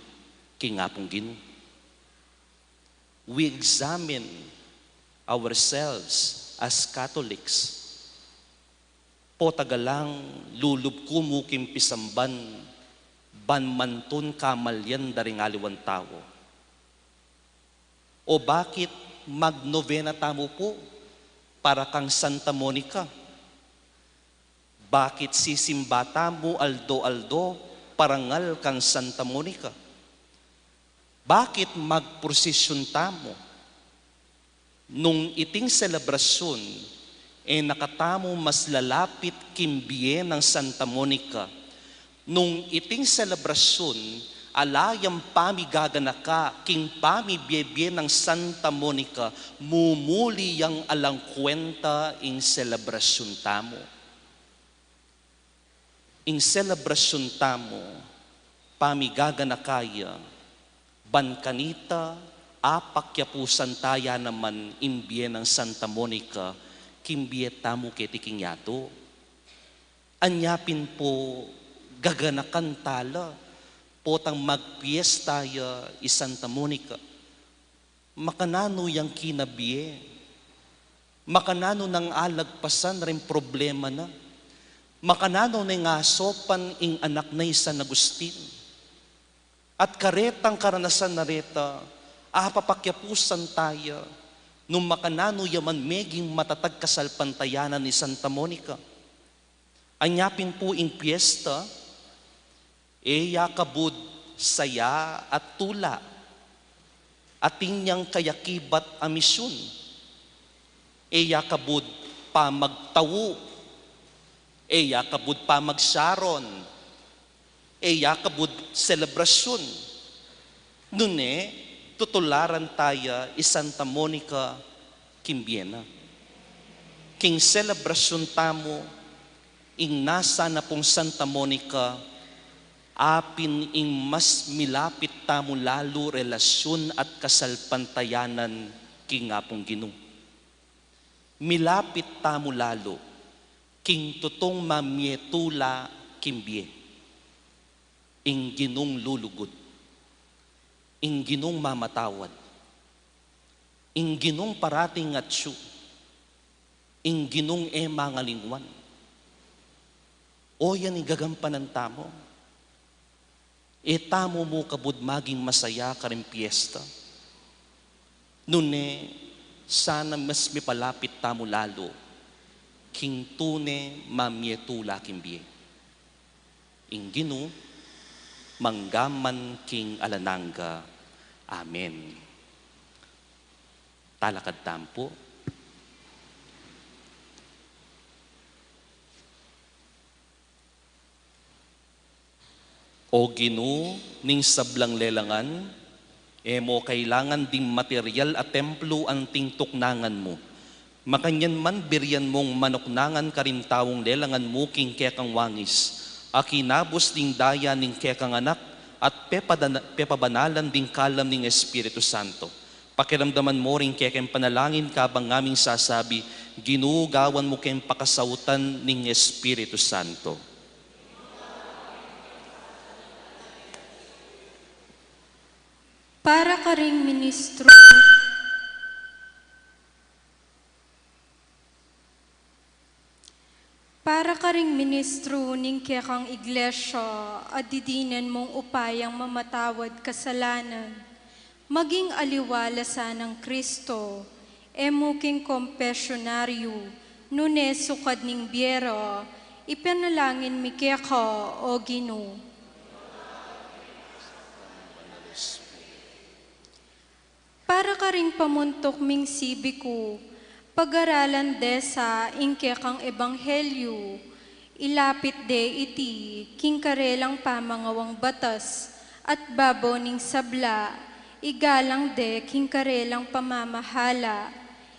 king Apung Ginu. We examine ourselves as Catholics. Potang alang lulub ku mu king pisamban ban mantun kamalyan da ring aliwang tau? O bakit magnobena tamu pu para kang Santa Monica? Bakit sisimba tamu aldo-aldo parangal kang Santa Monica? Bakit magprosisyun tamu? Nung iting selebrasyun, e na katamu mas lalapit king bie nang Santa Monica. Nung iting selebrasyun, ala yang pamigaganaka king pamibie-bie nang Santa Monica, mumuli yang alang kwenta ing selebrasyun tamu. Ing selebrasyun tamu, pamigaganaka ya, ban kanita, apakyapusan ta ya naman ing bie nang Santa Monica king bie tamu keti king yatu. Anya pin pu gaganakan ta la, potang magpiesta ya i Santa Monica. Makananu yang kinabie? Makananu nang alagpasan ring problema na? Makananu neng asopan ing anak na i San Agustin? At karetang karanasan na reta, apapakyapusan ta ya, nung makananu ya man meging matatag kasalpantayanan i Santa Monica. Anya pin pu ing piesta, e ya kabud saya at tula. Atin yang kayakibat a misyun. E ya kabud pamagtau. E ya kabud pamagsaron. E ya kabud selebrasyun. Nune, tutularan ta ya i Santa Monica king bie na. King selebrasyun tamu, ing nasa na pung Santa Monica, apin ing mas milapit tamu lalu relasyun at kasalpantayanan king Apung Ginu. Milapit tamu lalu king tutung mamie tula king bie. Ing Ginung lulugud. Ing Ginung mamatawad. Ing Ginung parating atyu. Ing Ginung e mangalingwan. O yan ing gagampanan tamu. E tamu mu kabud maging masaya karing piesta. Nune, sana mas mipalapit tamu lalu king tune mamie tula king bie. Ing Ginu mangga man king alang angga. Amen. Talakad tamu pu. O Ginu ning sablang lelangan, e mo kailangan ding material a templo anting tuknangan mu. Makanyan man birian mung manuknangan karing taung lelangan mu king kekang wangis, a kinabus ding daya ning kekang anak, at pepadana-, pepabanalan ding kalam ning Espiritu Santo. Pakiramdaman mo ring kekeng panalangin kabang ngaming sasabi, Ginu, gawan mu keng pakasautan ning Espiritu Santo. Para karing ministro, para karing ministro ning kekang iglesia a didinan mung upayang mamatawad kasalanan, maging aliwa la sanang Kristo, e mu king kompesyonaryu, nune sukad ning bie ra, ipanalangin mi keka, O Ginu. Para karing pamuntuk ming sibiku, pagaralan de sa ing kekang ebanghelyu, ilapit de iti king karelang pamangawang batas, at babo ning sabla, igalang de king karelang pamamahala,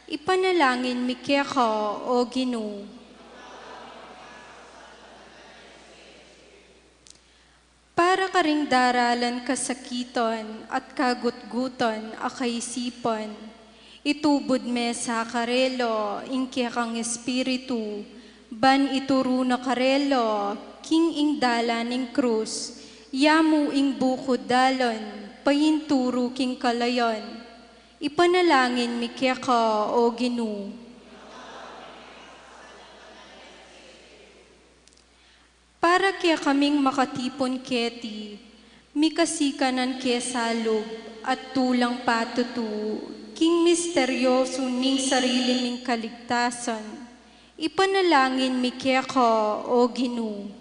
ipanalangin mi keka, O Ginu. Para karing daralan kasakitan at kagutgutan a kaisipan, itubud me sa karela ing kekang Espiritu, ban ituru na karela king ing dalan ning krus, Ya mu ing bukud dalan, painturu king kalayan. Ipanalangin mi keka, O Ginu. Para kekaming makatipun keti, mikasikanan ke salub at tulang patutu king misteryosu ning sarili ming kaligtasan. Ipanalangin mi keka, O Ginu.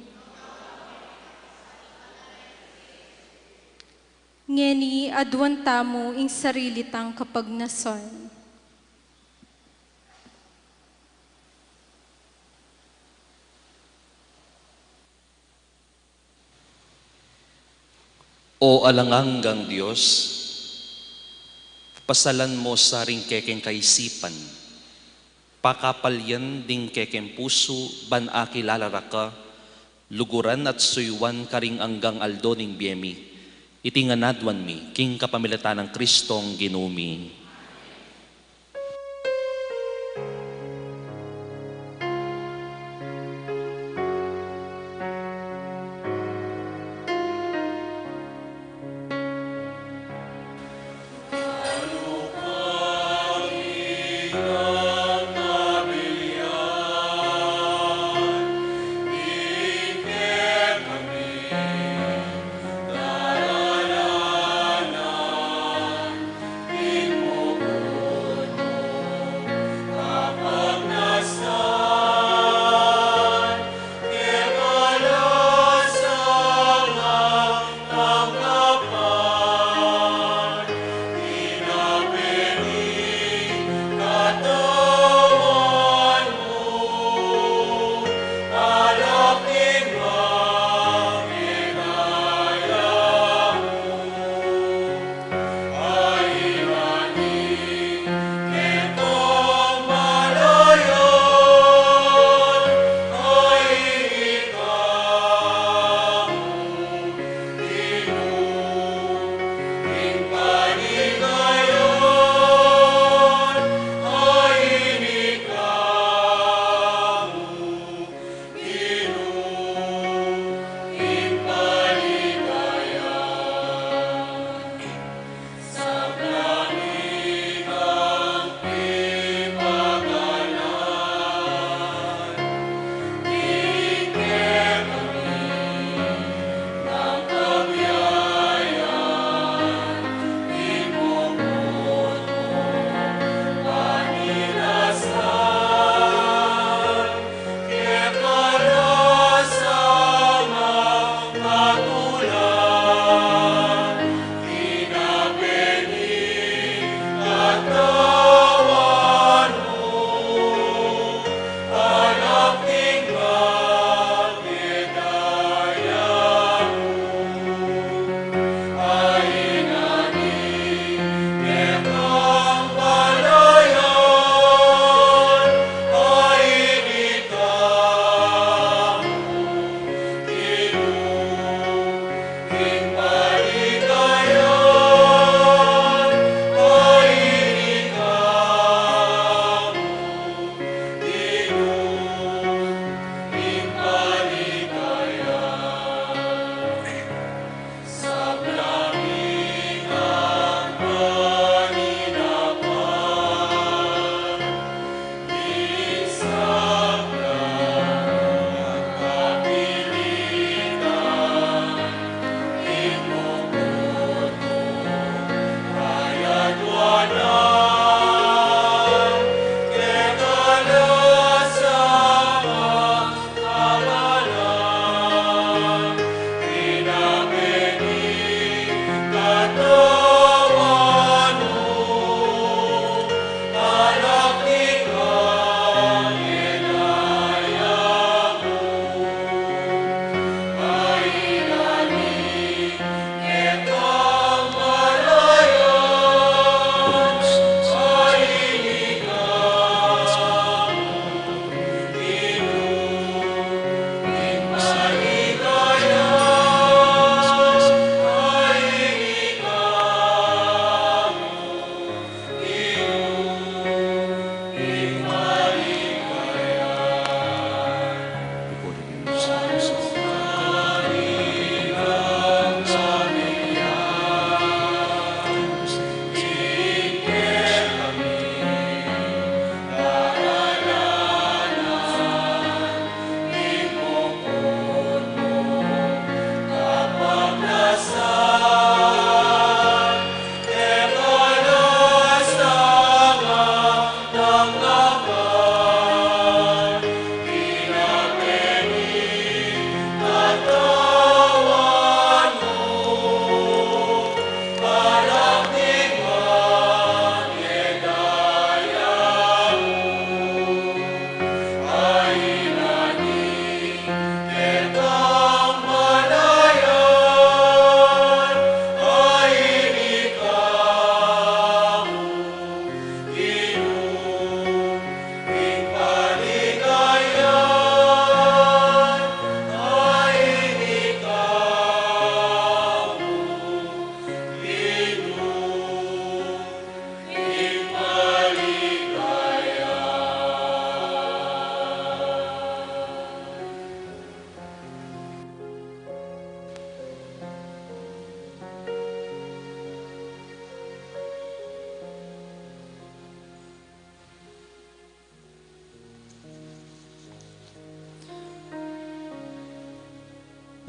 Ngeni aduan tamu ing sarili tang kapagnasan. O alang anggang Dios, pasalan mu sa ring kekeng kaisipan, pakapalyan ding kekeng pusu ban akilala ra ka, luguran at suyuan karing anggang aldo ning bie mi. Iti ngan aduan mi king kapamilatan nang Kristong Ginu mi.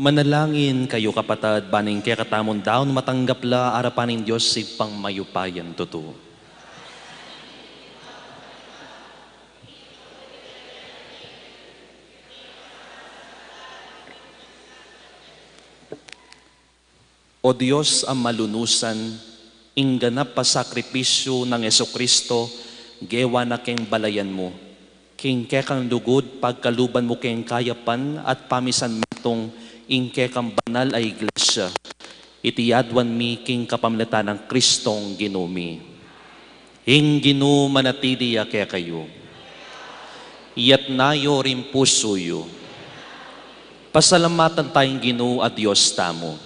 Manalangin kayu, kapatad, ban ing kekatamung daun matanggap la arapan ning Dios Ibpang mayupayang tutu. O Dios a malunusan, ing ganap a sakripisyu nang Jesucristo gewa na keng balayan mu. King kekang lugud pagkaluban mu keng kayapan at pamisan metung ing kekang banal a Iglesia. Iti aduan mi king kapamilatan nang Kristong Ginu mi. Ing Ginu manatili ya kekayu. Iyatas yu ring pusu yu. Pasalamatan taya ing Ginu a Dios tamu.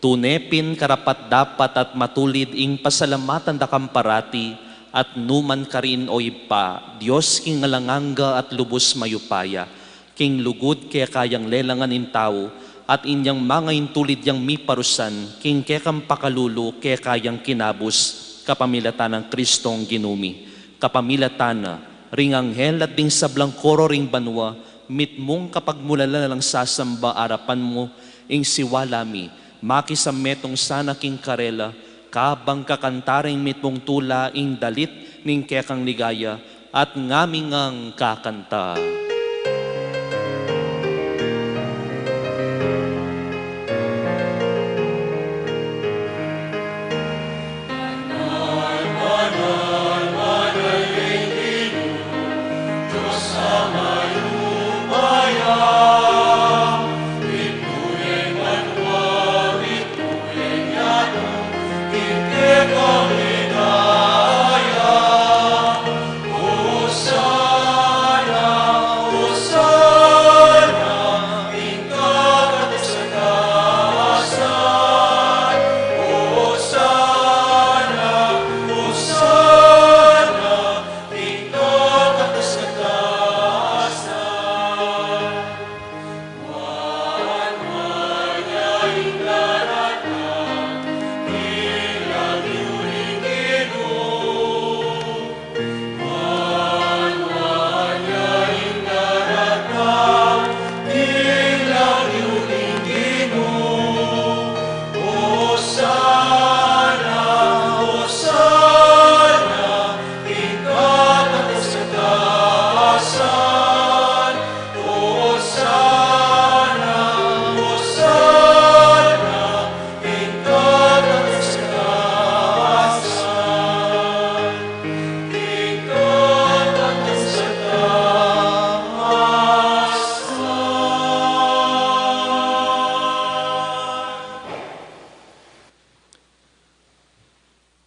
Tune pin karapat-dapat at matulid ing pasalamatan da kang parati at nu man karin, o Ibpa, Dios king alang angga at lubus mayupaya, king lugud keka yang lelangan ing tau, at inyang manga intulid yang miparusan king kekang pakalulu keka yang kinabus, kapamilatan nang Kristong Ginu mi, kapamilatan na ring anghel at ding sablang koro ring banua, mitmung kapagmulalan lang sasamba arapan mu, ing siwala mi, makisametung sana king karela, kabang kakanta ring mitmung tula ing dalit ning kekang ligaya, at ngami ngang kakanta.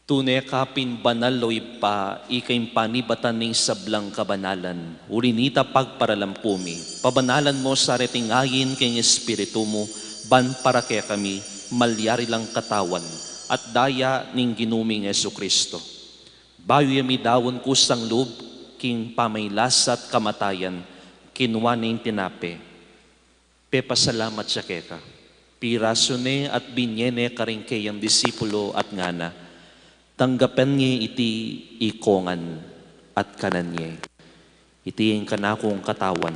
Tune ka pin banal, o Ibpa, ika ing panibatan ning sablang kabanalan. Uli nita pagparalampu mi, pabanalan mu sa reting ain king Espiritu mu, ban para kekami malyari lang katawan at daya ning Ginu ming Jesucristo. Bayu ya midaun kusang lub king pamailas at kamatayan, kinua ne ing tinape, pepasalamat ya keka, pirasu ne at binye ne karing keyang disipulo at ngana: Tanggapan ye iti ikongan at kanan ye. Iti ing kanakung katawan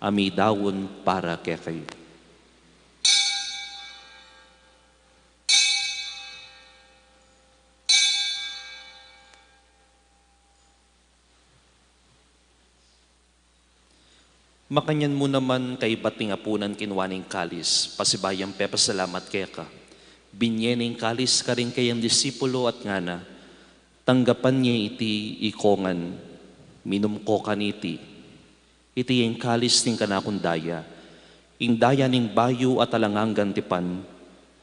a midaun para kekayu. Makanyan mu naman kaybat ning apunan, kinua ne ing kalis, pasibayu yang pepasalamat keka, binye ne ing kalis karing keyang disipulo at ngana: Tanggapan ye iti ikongan, minum ko kaniti. Iti ing kalis ning kanakung daya, ing daya ning bayu at alang anggang tipan,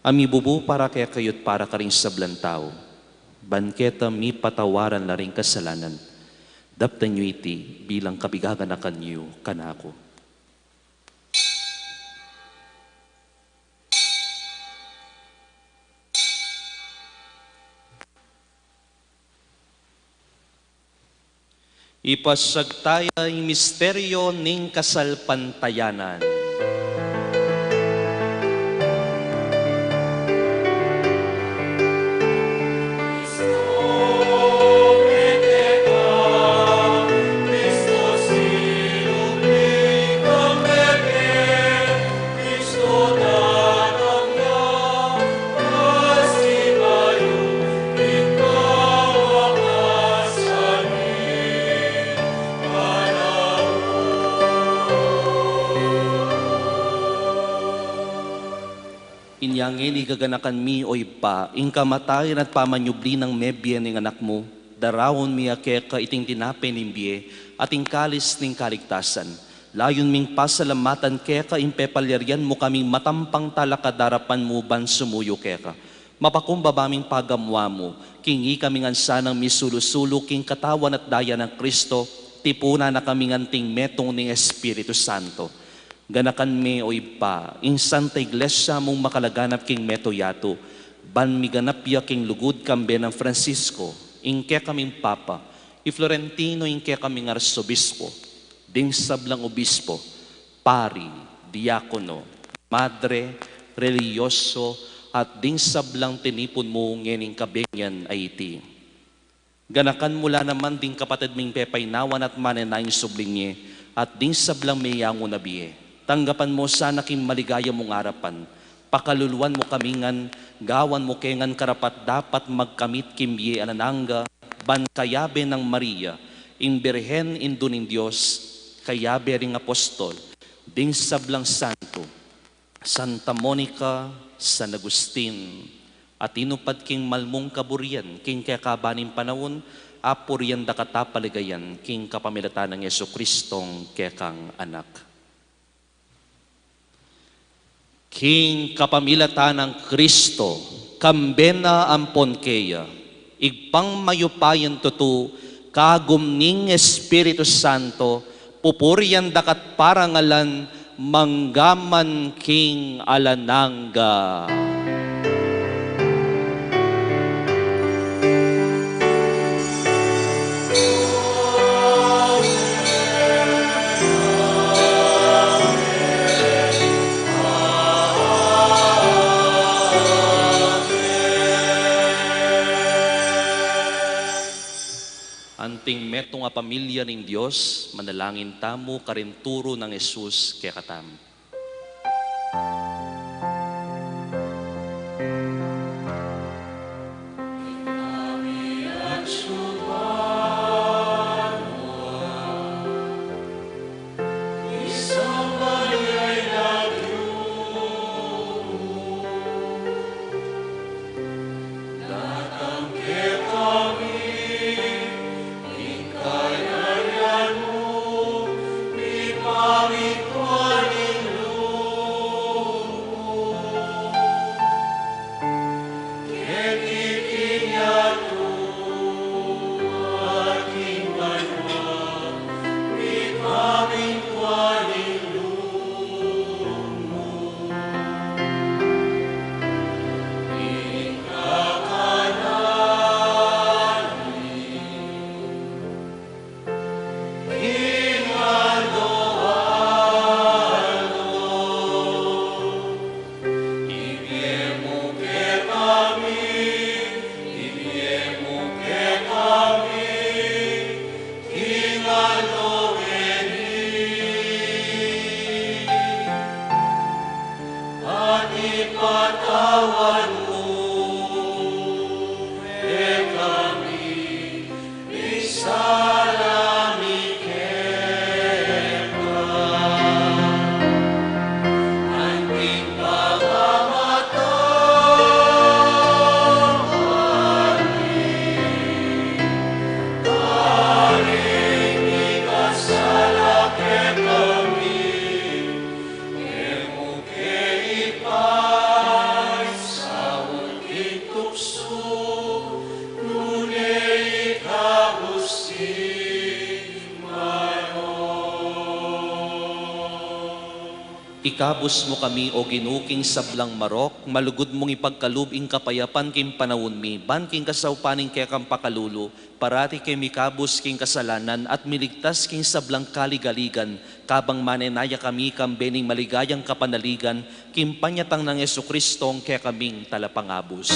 a mibubu para kekayu at para karing sablang tau, ban keta mipatawaran la ring kasalanan. Daptan yu iti bilang kabiganakan yu kanaku. Ipasiag taya ing misteryu ning kasalpantayanan. Kaya ngeni gaganakan mi, o Ibpa, ing kamatayan at pamanyubli nang mebie ning Anak mu, daraun mi keka iting tinape ning bie at ing kalis ning kaligtasan. Layun ming pasalamatan keka ing pepalyarian mu kaming matampang talakad king arapan mu ban sumuyu keka. Mapakumbaba ming pagamuan mu, king ikami ngan sanang misulu-sulu king katawan at daya nang Kristo, tipunan na kami ngan king metung ning Espiritu Santo. Ganakan me, o Ibpa, ing Santa Iglesia mung makalaganap king mabilug a yatu, ban miganap ya king lugud kambe nang Francisco, ing kekaming Papa, i Florentino ing kekaming Arsobispo, ding sablang obispo, pari, diakono, madre, relihiyoso, at ding sablang tinipun mu ngening kabenyan a iti. Ganakan mu la naman ding kapatid ming pepainawan at manenayang subling mie, at ding sablang meyangu na bie. Tanggapan mu sana king maligaya mung arapan. Pakaluluan mu kami ngan, gawan mu ke ngan karapat-dapat magkamit king bie alang angga, ban kayabe nang Maria, ing Birhen Indu ning Dios, kayabe ring apostol, ding sablang santo, Santa Monica, San Agustin, a tinupad king malmung kaburian king kekaba ning panaun, apurian da ka at paligayan king kapamilatan nang Jesucristong kekang Anak. King kapamilatan nang Kristo, kambe na ampon keya, Ibpang mayupayang tutu, kagum ning Espiritu Santo, pupurian da ka at parangalan, mangga man king alang angga. Anting metung a pamilya ning Dios, manalangin tamu karing turu nang Jesus kekatamu. Ikabus mu kami, O Ginu, king sablang marok, malugud mung ipagkalub ing kapayapan king panaun mi, ban king kasaupan ning kekang pakalulu, parati ke mikabus king kasalanan at miligtas king sablang kaligaligan, kabang manenaya kami kambe ning maligayang kapanaligan, king panyatang nang Jesucristong kekaming Talapangabus.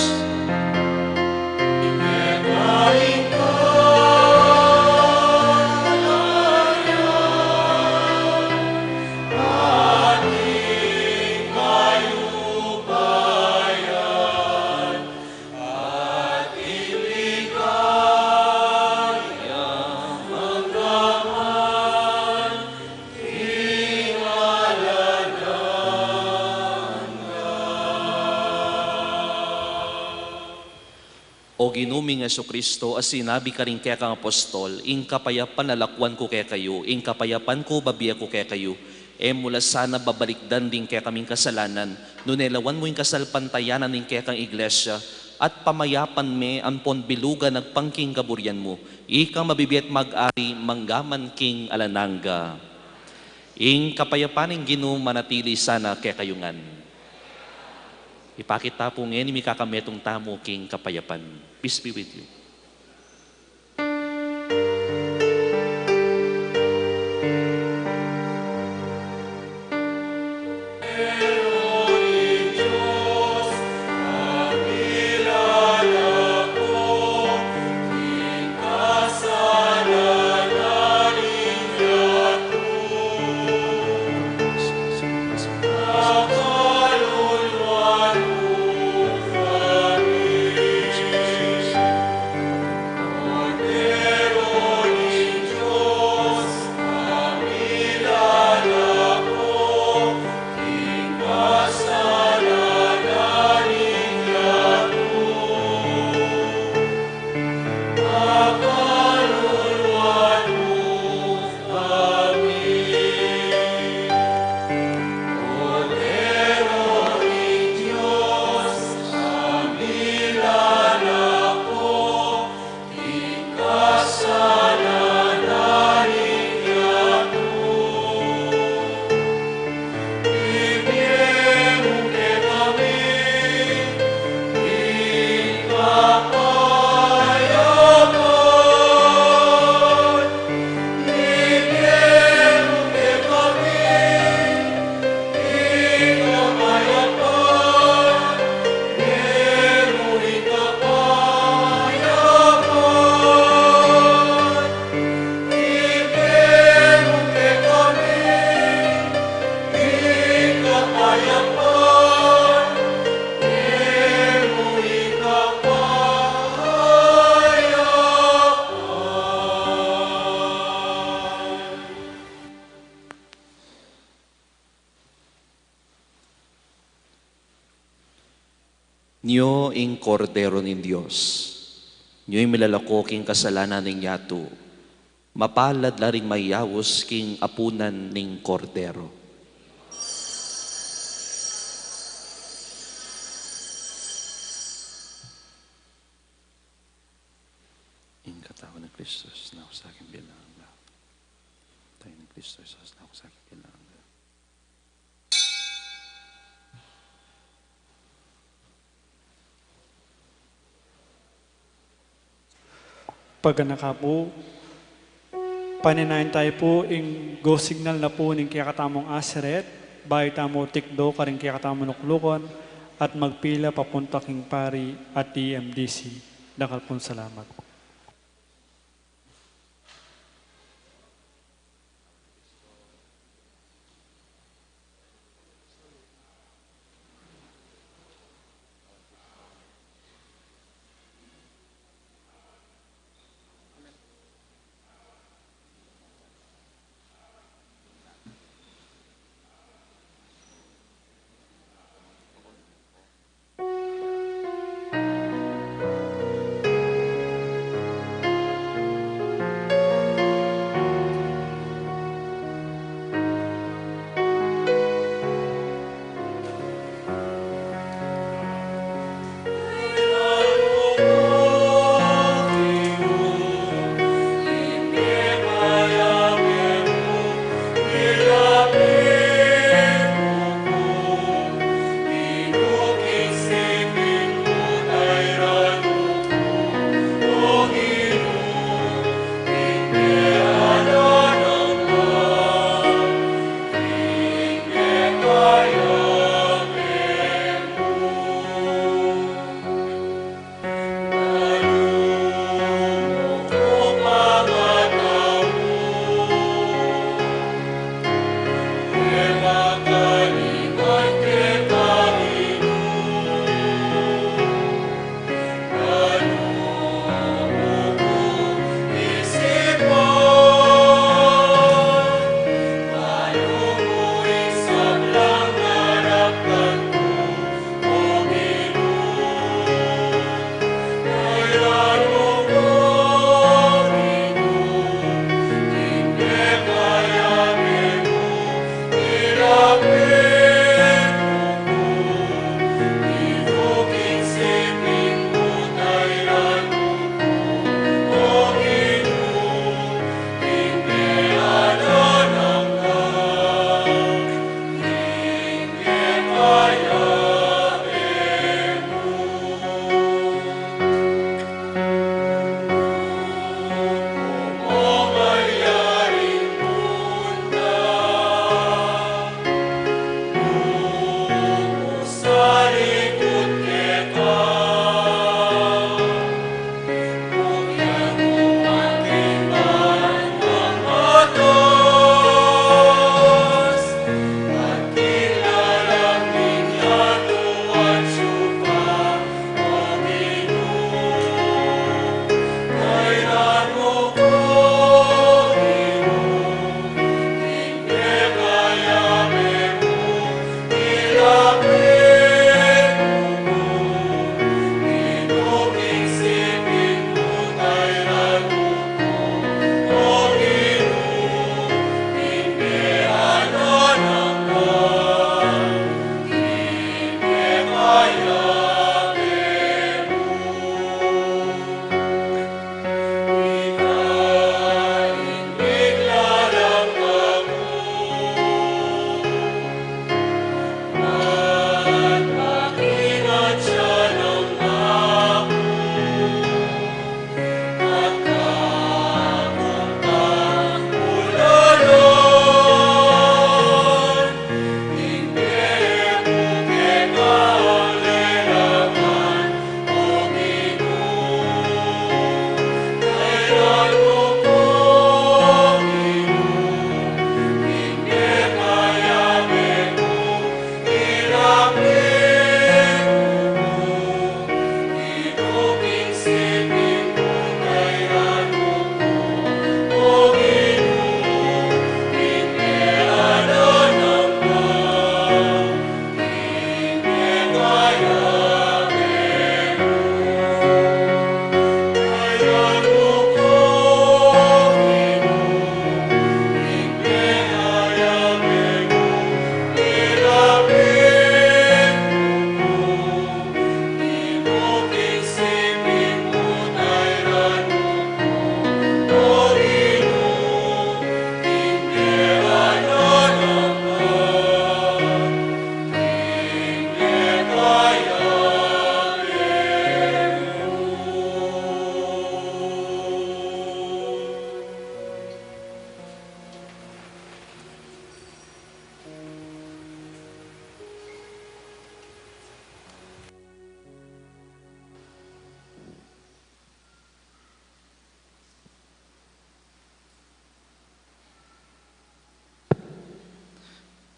O Ginu ming Jesucristo, a sinabi karing kekang apostol, ing kapayapan lalakwan ku kekayu, ing kapayapan ku bibie ku kekayu, e mu la sana babalikdan ding kekaming kasalanan, nune lawan mu ing kasalpantayanan ning kekang iglesia, at pamayapan me ampon bilugan agpang king kaburian mu, ikang mabibie at mag-ari manggaman king alang angga. Ing kapayapan ning Ginu manatili sana kekayu ngan. Ipakit ta pu ngeni mikakametung tamu king kapayapan. Peace be with you. Nyo ing Kordero ning Dios, nyo ing milalako king kasalanan ning yatu, mapalad la ring mayaus king apunan ning Kordero. Ing katawan nang Kristus, na sa akin bilang. Tayo nang Kristus, na sa akin bilang. Paganaka pu, paninayan tayu pu ing go signal na pu ning kekatamung aseret, bayu tamu tikdo karing kekatamung luklukun, at magpila papunta king pari at E M D C. Dakal pung salamat.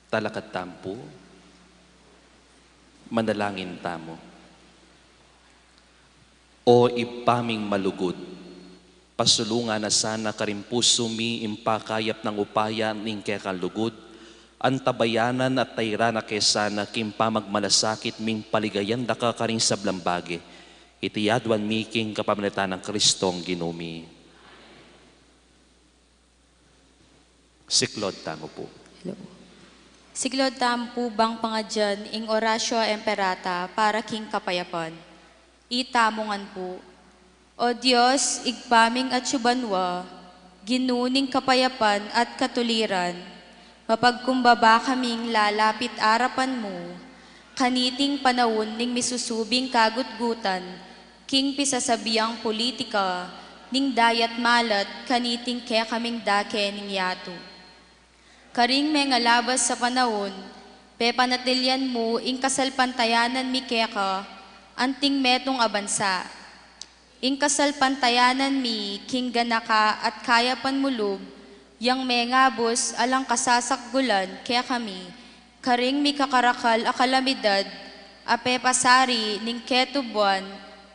Talakad tamu pu, manalangin tamu. O Ibpa ming malugud, pasulungan na sana karing pusu mi ing pakayap nang upaya ning kekang lugud, antabayanan at tairan na ke sana king pamagmalasakit ming paligayan da ka karing sablang bage. Iti aduan mi king kapamilatan nang Kristong Ginu mi. Siklaud tamu pu. Hello. Siklaud tamu pu bang pangadyan ing Oratio Imperata para king kapayapan. Itamu ngan pu. O Dios, Ibpa ming atsu banua, Ginu ning kapayapan at katuliran, mapagkumbaba kaming lalapit arapan mu, kaniting panaun ning misusubing kagutgutan, king pisasabiang pulitika ning dayat malat kaniting kekaming dake ning yatu. Karing mengalabas a panaun, pepanatilian mu ing kasalpantayanan mi keka, anting metung a bansa. Ing kasalpantayanan mi king ganaka at kayapan mu lub, yang mengabus alang kasasakgulan kekami, karing mikakarakal a kalamidad a pepasari ning ketubuan,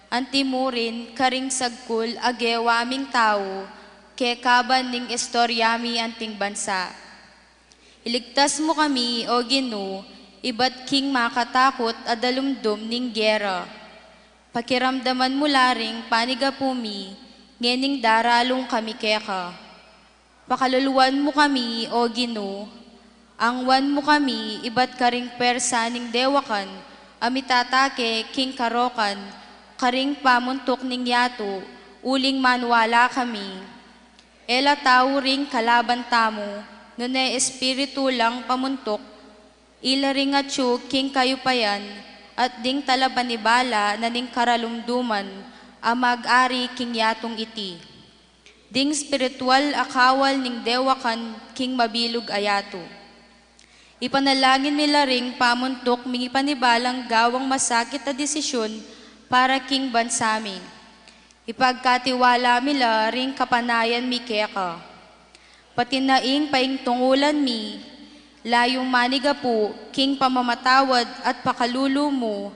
anti murin karing sagkul a gewa ming tau, kekaban ning istorya mi anting bansa. Iligtas mu kami, O Ginu, ibat king makatakut a dalumdum ning gera. Pakiramdaman mu la ring panigapu mi, ngening daralung kami keka. Pakaluluan mu kami, O Ginu, angwan mu kami ibat karing pwersa ning dewakan a mitatake king karokan, karing pamuntuk ning yatu, uling maniwala kami. E la tau ring kalaban tamu, nune espiritu lang pamuntuk, ila ring atsu king kayupayan, at ding talapanibala na ning karalumduman a mag-ari king yatung iti. Ding espiritual a kawal ning dewakan king mabilug a yatu. Ipanalangin mi la ring pamuntuk ming ipanibalang gawang masakit a desisyun para king bansa mi. Ipagkatiwala mi la ring kapanayan mi keka. Pati na ing paintungulan mi, layung manigapu king pamamatawad at pakalulu mu,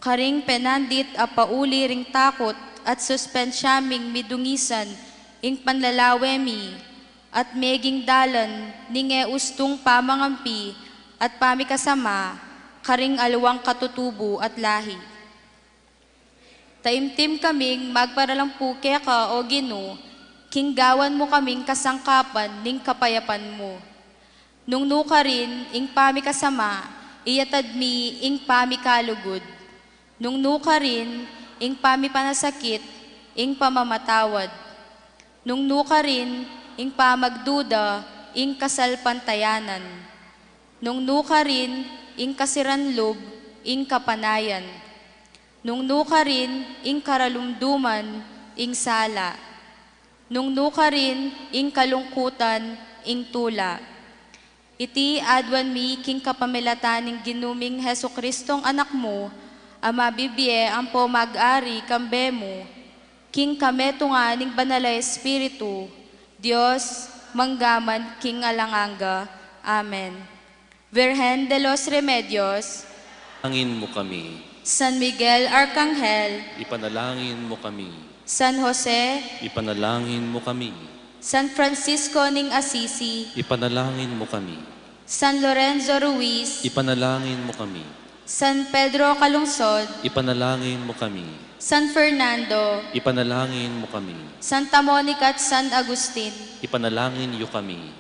karing penandit a pauli ring takut at suspensya ming midungisan ing panlalawe mi, at meging dalan ning e ustung pamangampi at pamikasama karing aliwang katutubu at lahi. Taimtim kaming magparalampu keka, O Ginu, king gawan mu kaming kasangkapan ning kapayapan mu. Nung nu karin ing pamikasama, iyatad mi ing pamikalugud. Nung nu karin ing pamipanasakit, ing pamamatawad. Nung nu karin ing pamagduda, ing kasalpantayanan. Nung nu karin ing kasiran lub, ing kapanayan. Nung nu karin ing karalumduman, ing sala. Nung nu karin ing kalungkutan, ing tula. Iti aduan mi king kapamilatan ning Ginu ming Jesucristong Anak mu, a mabibie ampo mag-ari kambe mu, king kametungan ning Banal a Espiritu, Dios, mangga man king alang angga. Amen. Virgen de los Remedios, ipanalangin mu kami. San Miguel Arcangel, ipanalangin mu kami. San Jose, ipanalangin mu kami. San Francisco ning Assisi, ipanalangin mu kami. San Lorenzo Ruiz, ipanalangin mu kami. San Pedro Calungsod, ipanalangin mu kami. San Fernando, ipanalangin mu kami. Santa Monica at San Agustin, ipanalangin yu kami.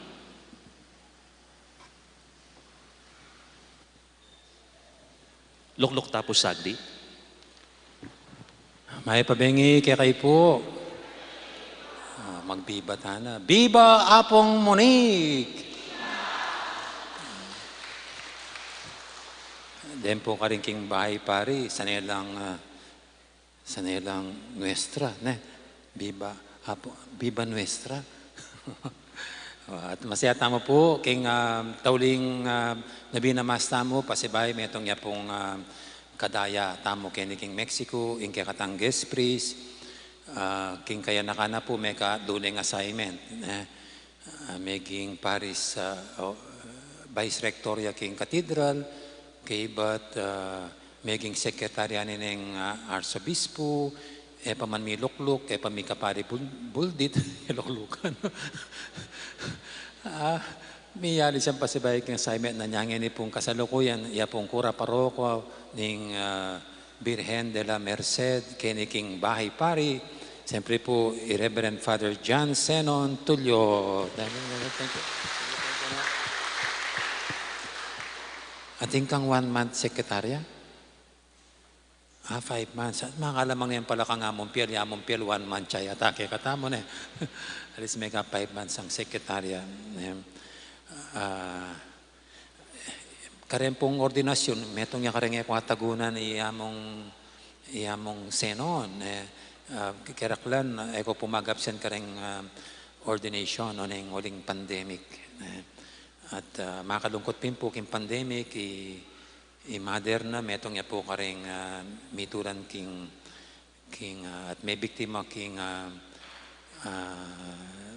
Lukluk ta pu saglit. Mayap a bengi kekayu pu. Ah, magbiba tana. Biba Apung Monique! Den pu karin king bahay pari, sanay lang, ah, sanay lang nuestra, ne? Biba Apu-, biba nuestra. At masaya tamu pu, king, ah, tauling, ah, nobena mass tamu, pasibayu metung ya pung, ah, kadaya tamu keni king Mexico, ing kekatang guest priest, ah, king kayanakan na pu, meka duling assignment, ne? Ah, meging parish, ah, o, Vice Rector ya king Cathedral, kaybat, ah, meging sekretarya ne ning, ah, Arsobispo, e pa man milukluk, e pa mikapari bul-, buldit, luklukan. Ah, miyayali yang pasibayu king assignment na niya ngeni pung kasalukuyan, ya pung kura paroko ning, ah, Birhen de la Merced, keni king Bahay Pari, siyempre pu, i Reverend Father John Zenon Tulio. Thank you. Atin kang one month sekretarya? Ah, five months. At makakalamang yan pala kang Among Piel, i Among Piel, one month ya yata kekatamu, ne? At least mega five months yang sekretarya, ne? Ah, Kareng pung ordinasyun, metung ya kareng e ku atagunan i Among, i Among Zenon, e, ah, keraklan, e ku pu mag-absent kareng, ah, ordination, oneng uling pandemic, e. At, ah, makalungkut pin pu king pandemic, i, i mother na, metung ya pu kareng, ah, mituran king king, ah, at mebiktima king, ah, ah,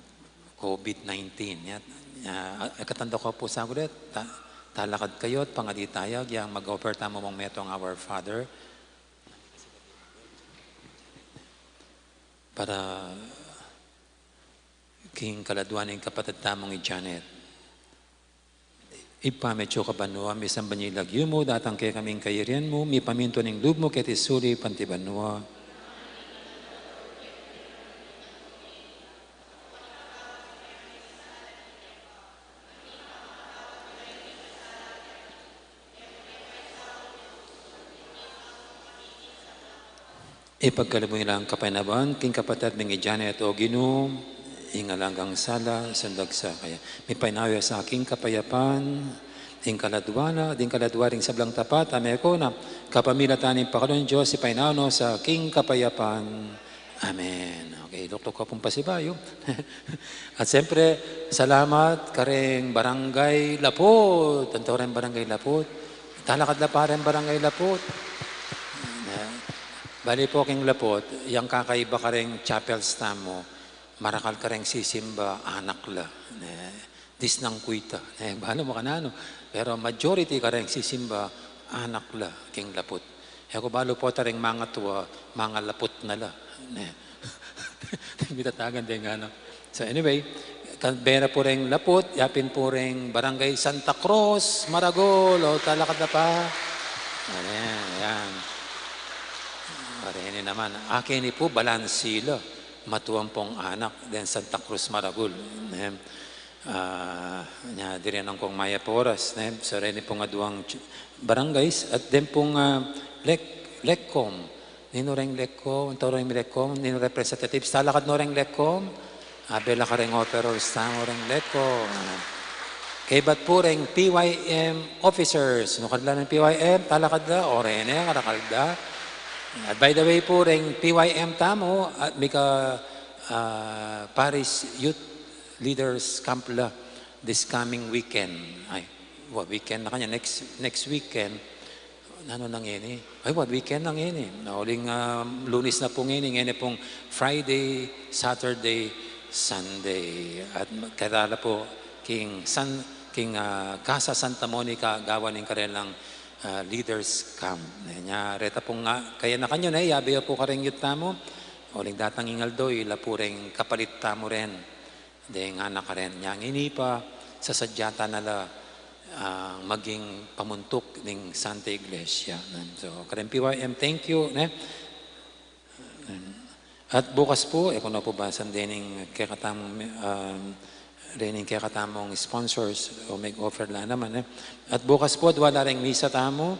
COVID nineteen. Ya, ah, e, katanda ko pu sa gulit, ta-, talakad kayu at pangaditayag yang mag-offer tamu mung metung Our Father. Para king kaladua ning kapatad tamung i Janet. Ibpa mi atsu ka banua, misamban ya ing lagyu mu, datang kekami ing kayarian mu, mipamintuan ing lub mu keti sulip anti banua. Ipagkalub mu ing alang kapainawan king kapatad ming i Janet, O Ginu, ing alang sala, sundag sa kaya. Mipainawa ya sa king kapayapan, ing kaladua na, ding kaladua ring sablang tapat, a meko na, kapamilatan ning pakaluguran ning Dios, ipainawa no sa king kapayapan. Amen. Okay, lukluk ko pung pasibayu. At siyempre, salamat kareng Barangay Lapud. Anto reng Barangay Lapud? Talakad la pa reng Barangay Lapud. Ne? Bali pu king Lapud, yang kakaiba kareng chapels tamu, marakal kareng sisimba, anak la. Ne? Disnang kuita. Ne? Bali mu kananu. Pero majority kareng sisimba, anak la king Lapud. E ku balu pu ta reng mangatua, mangalaput na la. Ne? Mitatagan deng anak. So anyway, kan bera pu reng Lapud, yapin pu reng Barangay Santa Cruz, Maragul, o talakad la pa. Ayan, ayan. Areni naman. Akin i pu, balansi la. Matuang pung anak, deng Santa Cruz, Maragul. Ayan. Ah, nya, diri nang kung mayap a oras, ne? So, reni pung aduang ch-, barangays, at den pung, ah, Lec-, Lecom. Ninu reng Lecom, anto reng Lecom, ninu representatives, talakad no reng Lecom, abe la kareng offerers tamu reng Lecom. Ah, kaybat pu reng P Y M officers, nanu kanu la reng P Y M, talakad la, o reni, karakal la. At by the way pu, reng P Y M tamu, at mika, ah, Parish Youth Leaders Camp la this coming weekend. Ay, wa, weekend na kanyan, next, next weekend. Nanu na ngeni? Ay, wa, weekend na ngeni. Na uling, ah, Lunes na pu ngeni, ngeni pung Friday, Saturday, Sunday. At ma-, kaya la pu king San-, king, ah, Casa Santa Monica, gawan ing karelang, ah, leaders camp. Nya, reta pung, ah, kaya na kanyan, e, yabe ya pu kareng youth tamu. Uling datang ing aldo, ila pu reng kapalit tamu ren. Deng anak karen. Nya ngeni pa, sasadya ta na la, ah, maging pamuntuk ning Santa Iglesia. So, karen P Y M, thank you, ne? At bukas pu, e ku no pu basan dening kekatamung, um, dening kekatamung sponsors o mag-offer la naman, e. At bukas pu, adwa la reng misa tamu,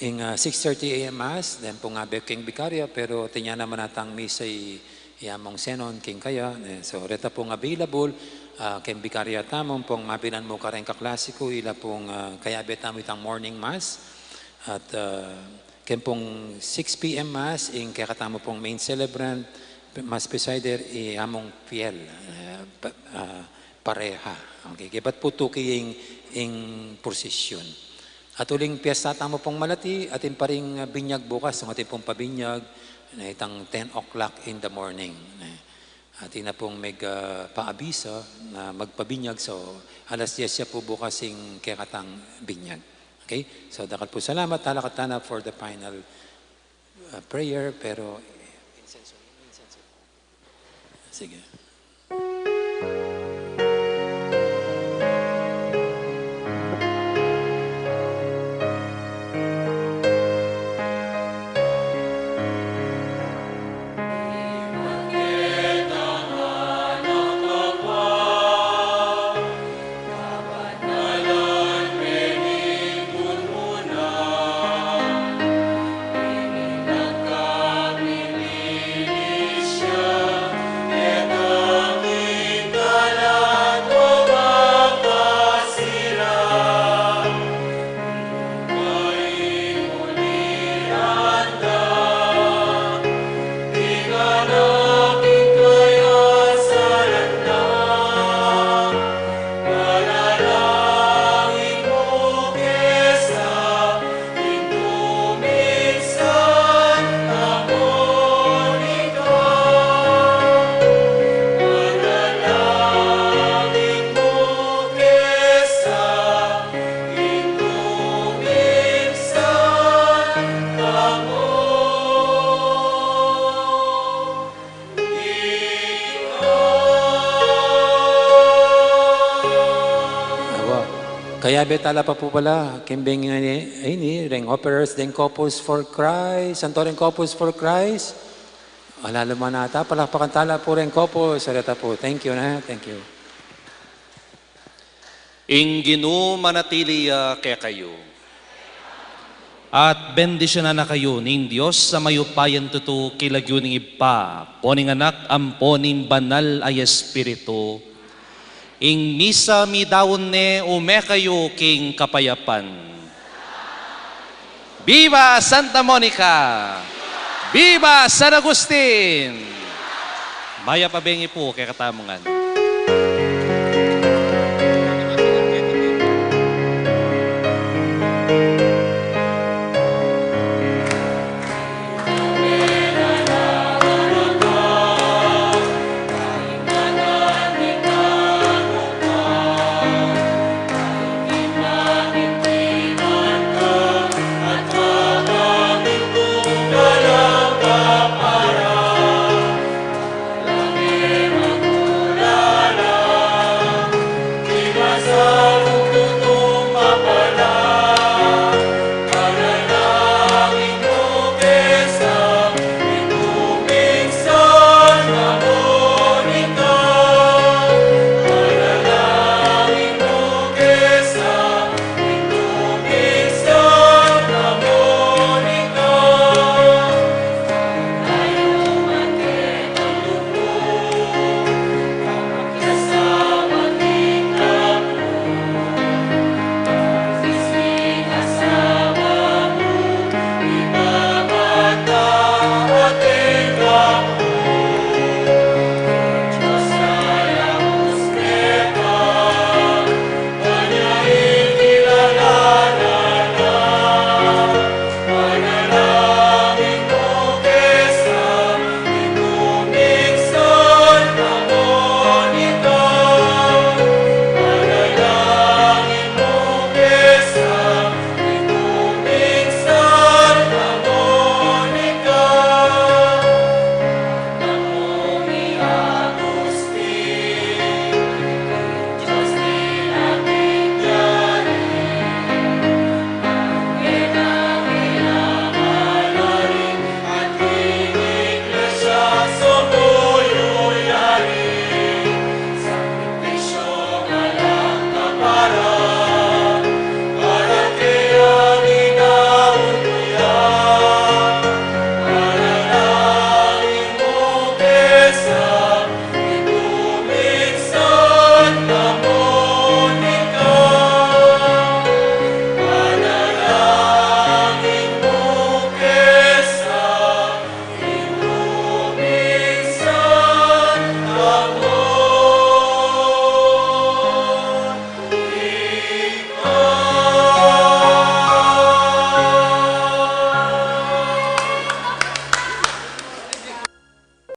ing, ah, six thirty A M Mass, den pung abe king bikarya, pero atin ya naman atang misa i, i Among Zenon king kaya, e, so, reta pung available, ah, king bikarya tamu, pung mabilan mu kareng kaklase ku, ila pung, ah, kayabe tamu itang morning mass, at, ah, ken pung six P M Mass, ing kekatamu pung main celebrant, Mass presider, i Among Fiel, e, pa-, ah, Pareha. Okay, kaybat pu tuki ing, ing prosesyon. At uling piyesta tamu pung malati, atin pa ring, ah, binyag bukas, atin pung pabinyag, ne, itang ten o'clock in the morning, ne. Atin na pung meg, ah, paabiso na magpabinyag. So, alas diyes ya pu bukas ing kekatang binyag. Okay? So, dakal pu salamat. Talakad tana for the final, ah, prayer, pero sige. Awa. Kayabe tala pa pu pala, keng benging ini, ini, reng Operas deng Corpus for Christ. Anto reng Corpus for Christ? Ala, luma na ata, palakpakan tala pu reng Corpus. Areta pu. Thank you na. Thank you. Ing Ginu manatili ya kekayu. At bendisyunan na kayu ning Dios a mayupayang tutu, king lagyu ning Ibpa, ampo ning Anak, ampo ning Banal a Espiritu. Ing misa midaun ne, ume kayu king kapayapan. Viva Santa Monica! Viva San Agustin! Mayap a bengi pu kekatamu ngan.